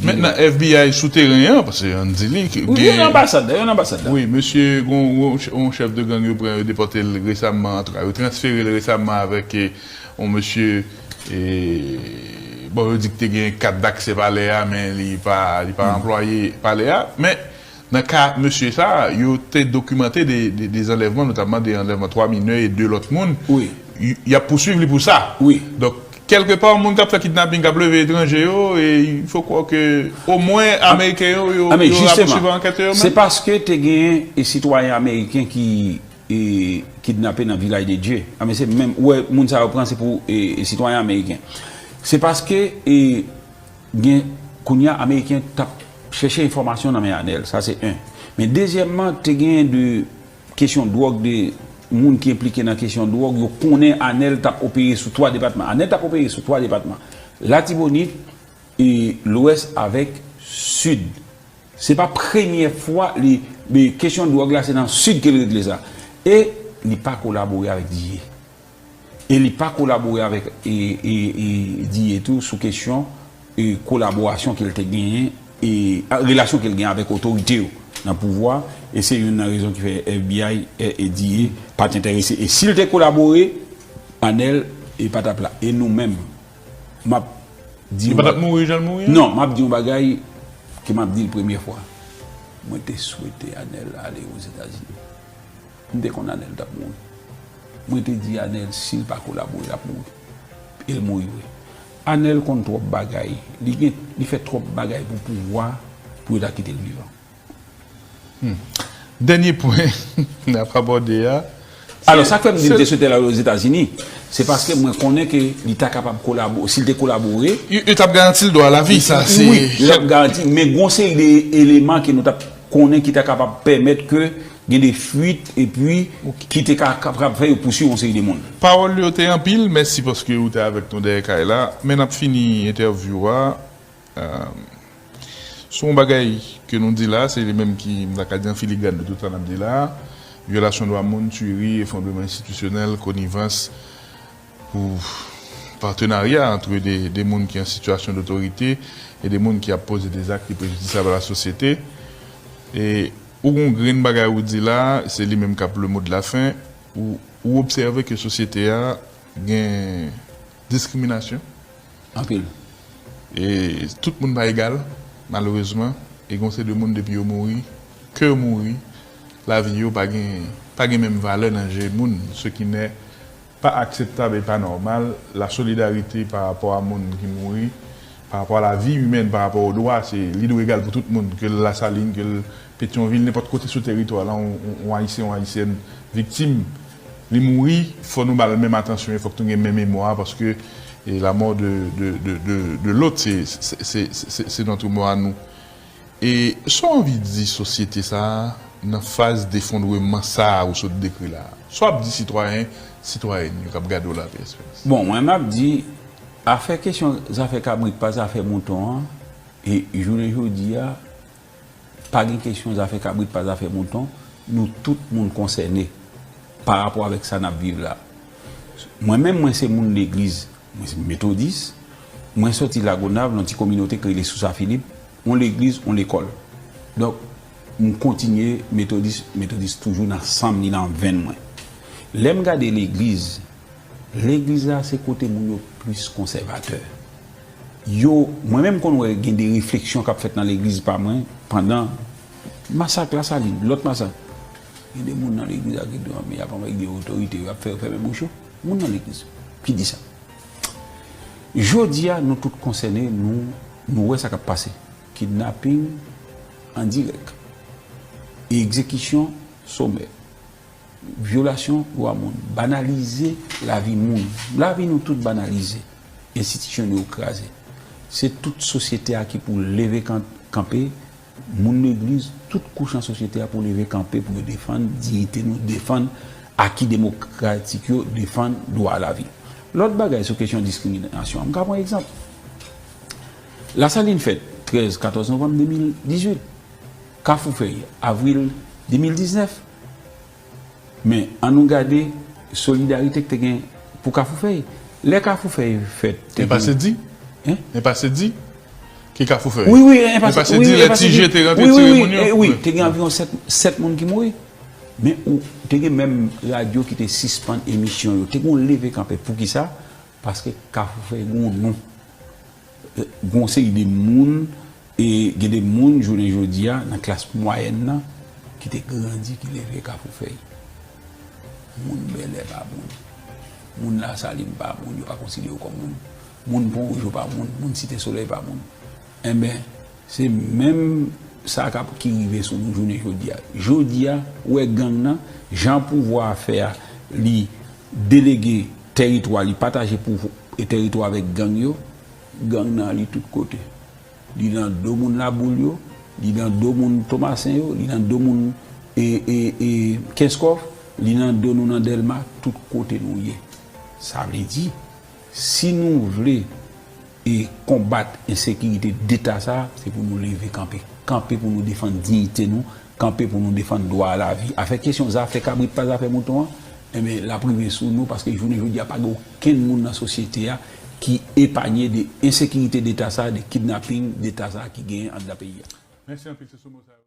men nan F B I sou teren an, paske ann di li, wi, gen yon anbasad la, yon anbasad la. Wi, mesye, gon, gon, yon chèf de gang yo pran, yo depòte l resaman, antouka, yo transfere l resaman avèk, e, yon mesye, e, bon, yo di ki te gen kat daksè palè a, men li pa, li pa anplwaye palè a, men Nan ka mesye sa a, yo te dokimante de, de, de anlèvman, notamman de anlèvman twa minè e de lòt moun. Wi. Y, y ap pouswiv li pou sa. Wi. Donk, kèlkepa, moun k ap fè kidnaping, k ap leve etranje yo, e il faut croire que omwen Ameriken yo, yo, yo rapousuiv ankèt yo menm. Se paske te gen, e, sitwayen ameriken ki, e, kidnape nan Vilaj de Dye. A, men se menm, ou wè, moun sa yo pran, se pou, e, e, sitwayen ameriken. Se paske, e, gen, kounye a, Ameriken t ap chèche enfòmasyon nan men Anèl. Sa se en. Men dezyèmman, te gen de kesyon dwòg, de moun ki enplike nan kesyon dwòg, yo konnen Anèl t ap opere sou twa depatman. Anèl t ap opere sou twa depatman. Latibonit, e, Lwès avèk Sid. Se pa premyè fwa li, men kesyon dwòg la, se nan Sid ke l regle sa. E li pa kolabore avèk D E A. E li pa kolabore avèk, e, e, e, D E A tou sou kesyon, e, kolaborasyon ke l te genyen, e, a, relasyon ke l gen avèk otorite yo nan pouvwa, e se youn nan rezon ki fè F B I, e, e D E A pa t enterese. E si l te kolabore, Anèl, e, pa t ap la. E nou menm, m ap di yon bagay. Li pa t ap mouri jan l mouri an? Non, m ap di yon bagay ke m ap di l premye fwa. Mwen te swete Anèl ale Ozetazini. M te konn Anèl t ap mouri. Mwen te di Anèl, si l pa kolabore, l ap mouri. E l mouri vre. Anèl konn twòp bagay. Li gen, li fè twòp bagay pou pouvwa, pou yo ta kite l vivan. Hmm. Dènye pwen n ap abòde a, se... Alò, sa k fè m di m te swete l al Ozetazini, se paske mwen konnen ke li ta kapab kolabo-, si l te kolabore, yo, yo t ap garanti l dwa lavi, sa, se... Wi, yo t ap garanti, men gen yon seri de eleman ke nou t ap konnen ki ta kapab pèmèt ke gen de fuit, epi ki te ka, kapab fè yo pouswiv yon seri de moun. Pawòl yo te anpil, mèsi paske ou te avèk nou dèyè kay la. Men n ap fini entèvyou a, euh, sou yon bagay ke nou di la, se li menm ki, m ta ka di an filigrane de tout sa n ap di la, vyolasyon dwa moun, tuerie, efondreman enstitisyonèl, konivans, pou patenarya ant de, de moun ki an sitiyasyon dotorite e de moun ki ap poze de zak ki prejidisab a la sosyete. E ou gon grenn bagay ou di la, se li menm k ap le mot de la fin, ou, ou obsève ke sosyete a gen Diskriminasyon. Anpil. E tout moun pa egal, malerezman. E gon se de moun depi yo mouri, ke yo mouri, lavi yo pa gen, pa gen menm valè nan je moun. Ce qui n'est pas acceptable et pas normal, la solidarité par rapport à moun ki mouri, par rapport à la vie humaine, par rapport au droit, se li dwe egal pou tout moun, ke l Lasalin, ke l Petyonvil, nenpòt kote sou teritwa la, yon, yon, yon Ayisyen, yon Ayisyèn viktim, li mouri, fò nou ba l menm atansyon, fòk nou gen menm memwa, paske e la mò de, de, de, de, de lòt, se, se, se, se, se, se notre mort à nous. E sa w anvi di sosyete sa a nan faz defondreman sa a ou sot dekri la a? Sa w ap di sitwayen, sitwayèn yo k ap gade w la, P S P S? Bon, mwen m ap di, afè kesyon zafè kabrit pa zafè mouton an, e jounen jodi a, pa gen kesyon zafè kabrit pa zafè mouton, nou tout moun konsène pa rapò avèk sa n ap viv la. Mwen menm, mwen se moun legliz, mwen se metodis, mwen soti Lagonav, nan ti kominote k rele Sousa Filip, yon legliz, yon lekòl. Donk, m kontinye metodis, metodis toujou nan san m, li nan venn mwen. Lè m gade legliz, legliz la se kote moun yo plis konsèvatè. Yo, mwen menm konn wè gen de refleksyon k ap fèt nan legliz pa mwen pandan masak Lasalin, lòt masak. Gen de moun nan legliz la ki di, men y ap anmède otorite yo, y ap fè yo fèmen bouch yo. Moun nan legliz ki di sa. Jodi a, nou tout konsène, nou, nou wè sa k ap pase. Kidnaping an dirèk. Egzekisyon somè. Vyolasyon dwa moun. Banalize lavi moun. Lavi nou tout banalize. Enstitisyon nou yo kraze. Se tout sosyete a ki pou leve kan-, kanpe, moun legliz, tout kouch nan sosyete a pou leve kanpe pou yo defann diyite nou, defann aki demokratik yo, defann dwa lavi. Lòt bagay sou kesyon diskriminasyon an, m ka pran egzanp. Lasalin fèt trèz, katòz novanm de mil dizuit. Kafou Fèy, avril de mil diznèf. Men, an nou gade solidarite ki te gen pou Kafou Fèy. Lè Kafou Fèy fèt, te Men pase di. Hein? Men pase di. Ki Kafou Fèy? Wi, wi, men pase, Men pase wi, di, wi, lè men pase Ti di. Je te rantre Wi, wi, tire wi, moun yo. eh, wi, te gen anviwon sèt, sèt moun ki mouri. Men ou te gen menm radyo ki te sispann emisyon yo. Te gen yon leve kanpe. Poukisa? Paske Kafou Fèy gen yon non. Gen yon seri de moun, e gen de moun, jounen jodi a, nan klas mwayèn nan, ki te grandi, ki leve Kafou Fèy. Moun Bèlè pa moun. Moun Lasalin pa moun, yo pa konsidere yo kòm moun. Moun Pon Wouj yo pa moun, moun Site Solèy pa moun. Enben, se menm sa k ap, ki rive sou nou jounen jodi a. Jodi a, ou wè gang nan, jan pouvwa a fè a, li delege tèritwa, li pataje pou, e tèritwa avèk gang yo, gang nan li tout kote. Li nan do moun Laboul yo, li nan do moun Tomasen yo, li nan do moun, e, e, e, Kenskòf, li nan do nou nan Dèlma, tout kote nou ye. Sa vle di, si nou vle, e, konbat ensekirite deta sa, se pou nou leve kanpe. Kanpe pou nou defann diyite nou, kanpe pou nou defann dwa a lavi. Afè kesyon zafè kabrit pa zafè mouton an, enben, l ap rive sou nou, paske jounen jodi a, pa gen okenn moun nan sosyete a ki epanye de ensekirite deta sa, de kidnaping deta sa ki genyen anndan peyi a. Mèsi anpil, se sou mo sa yo.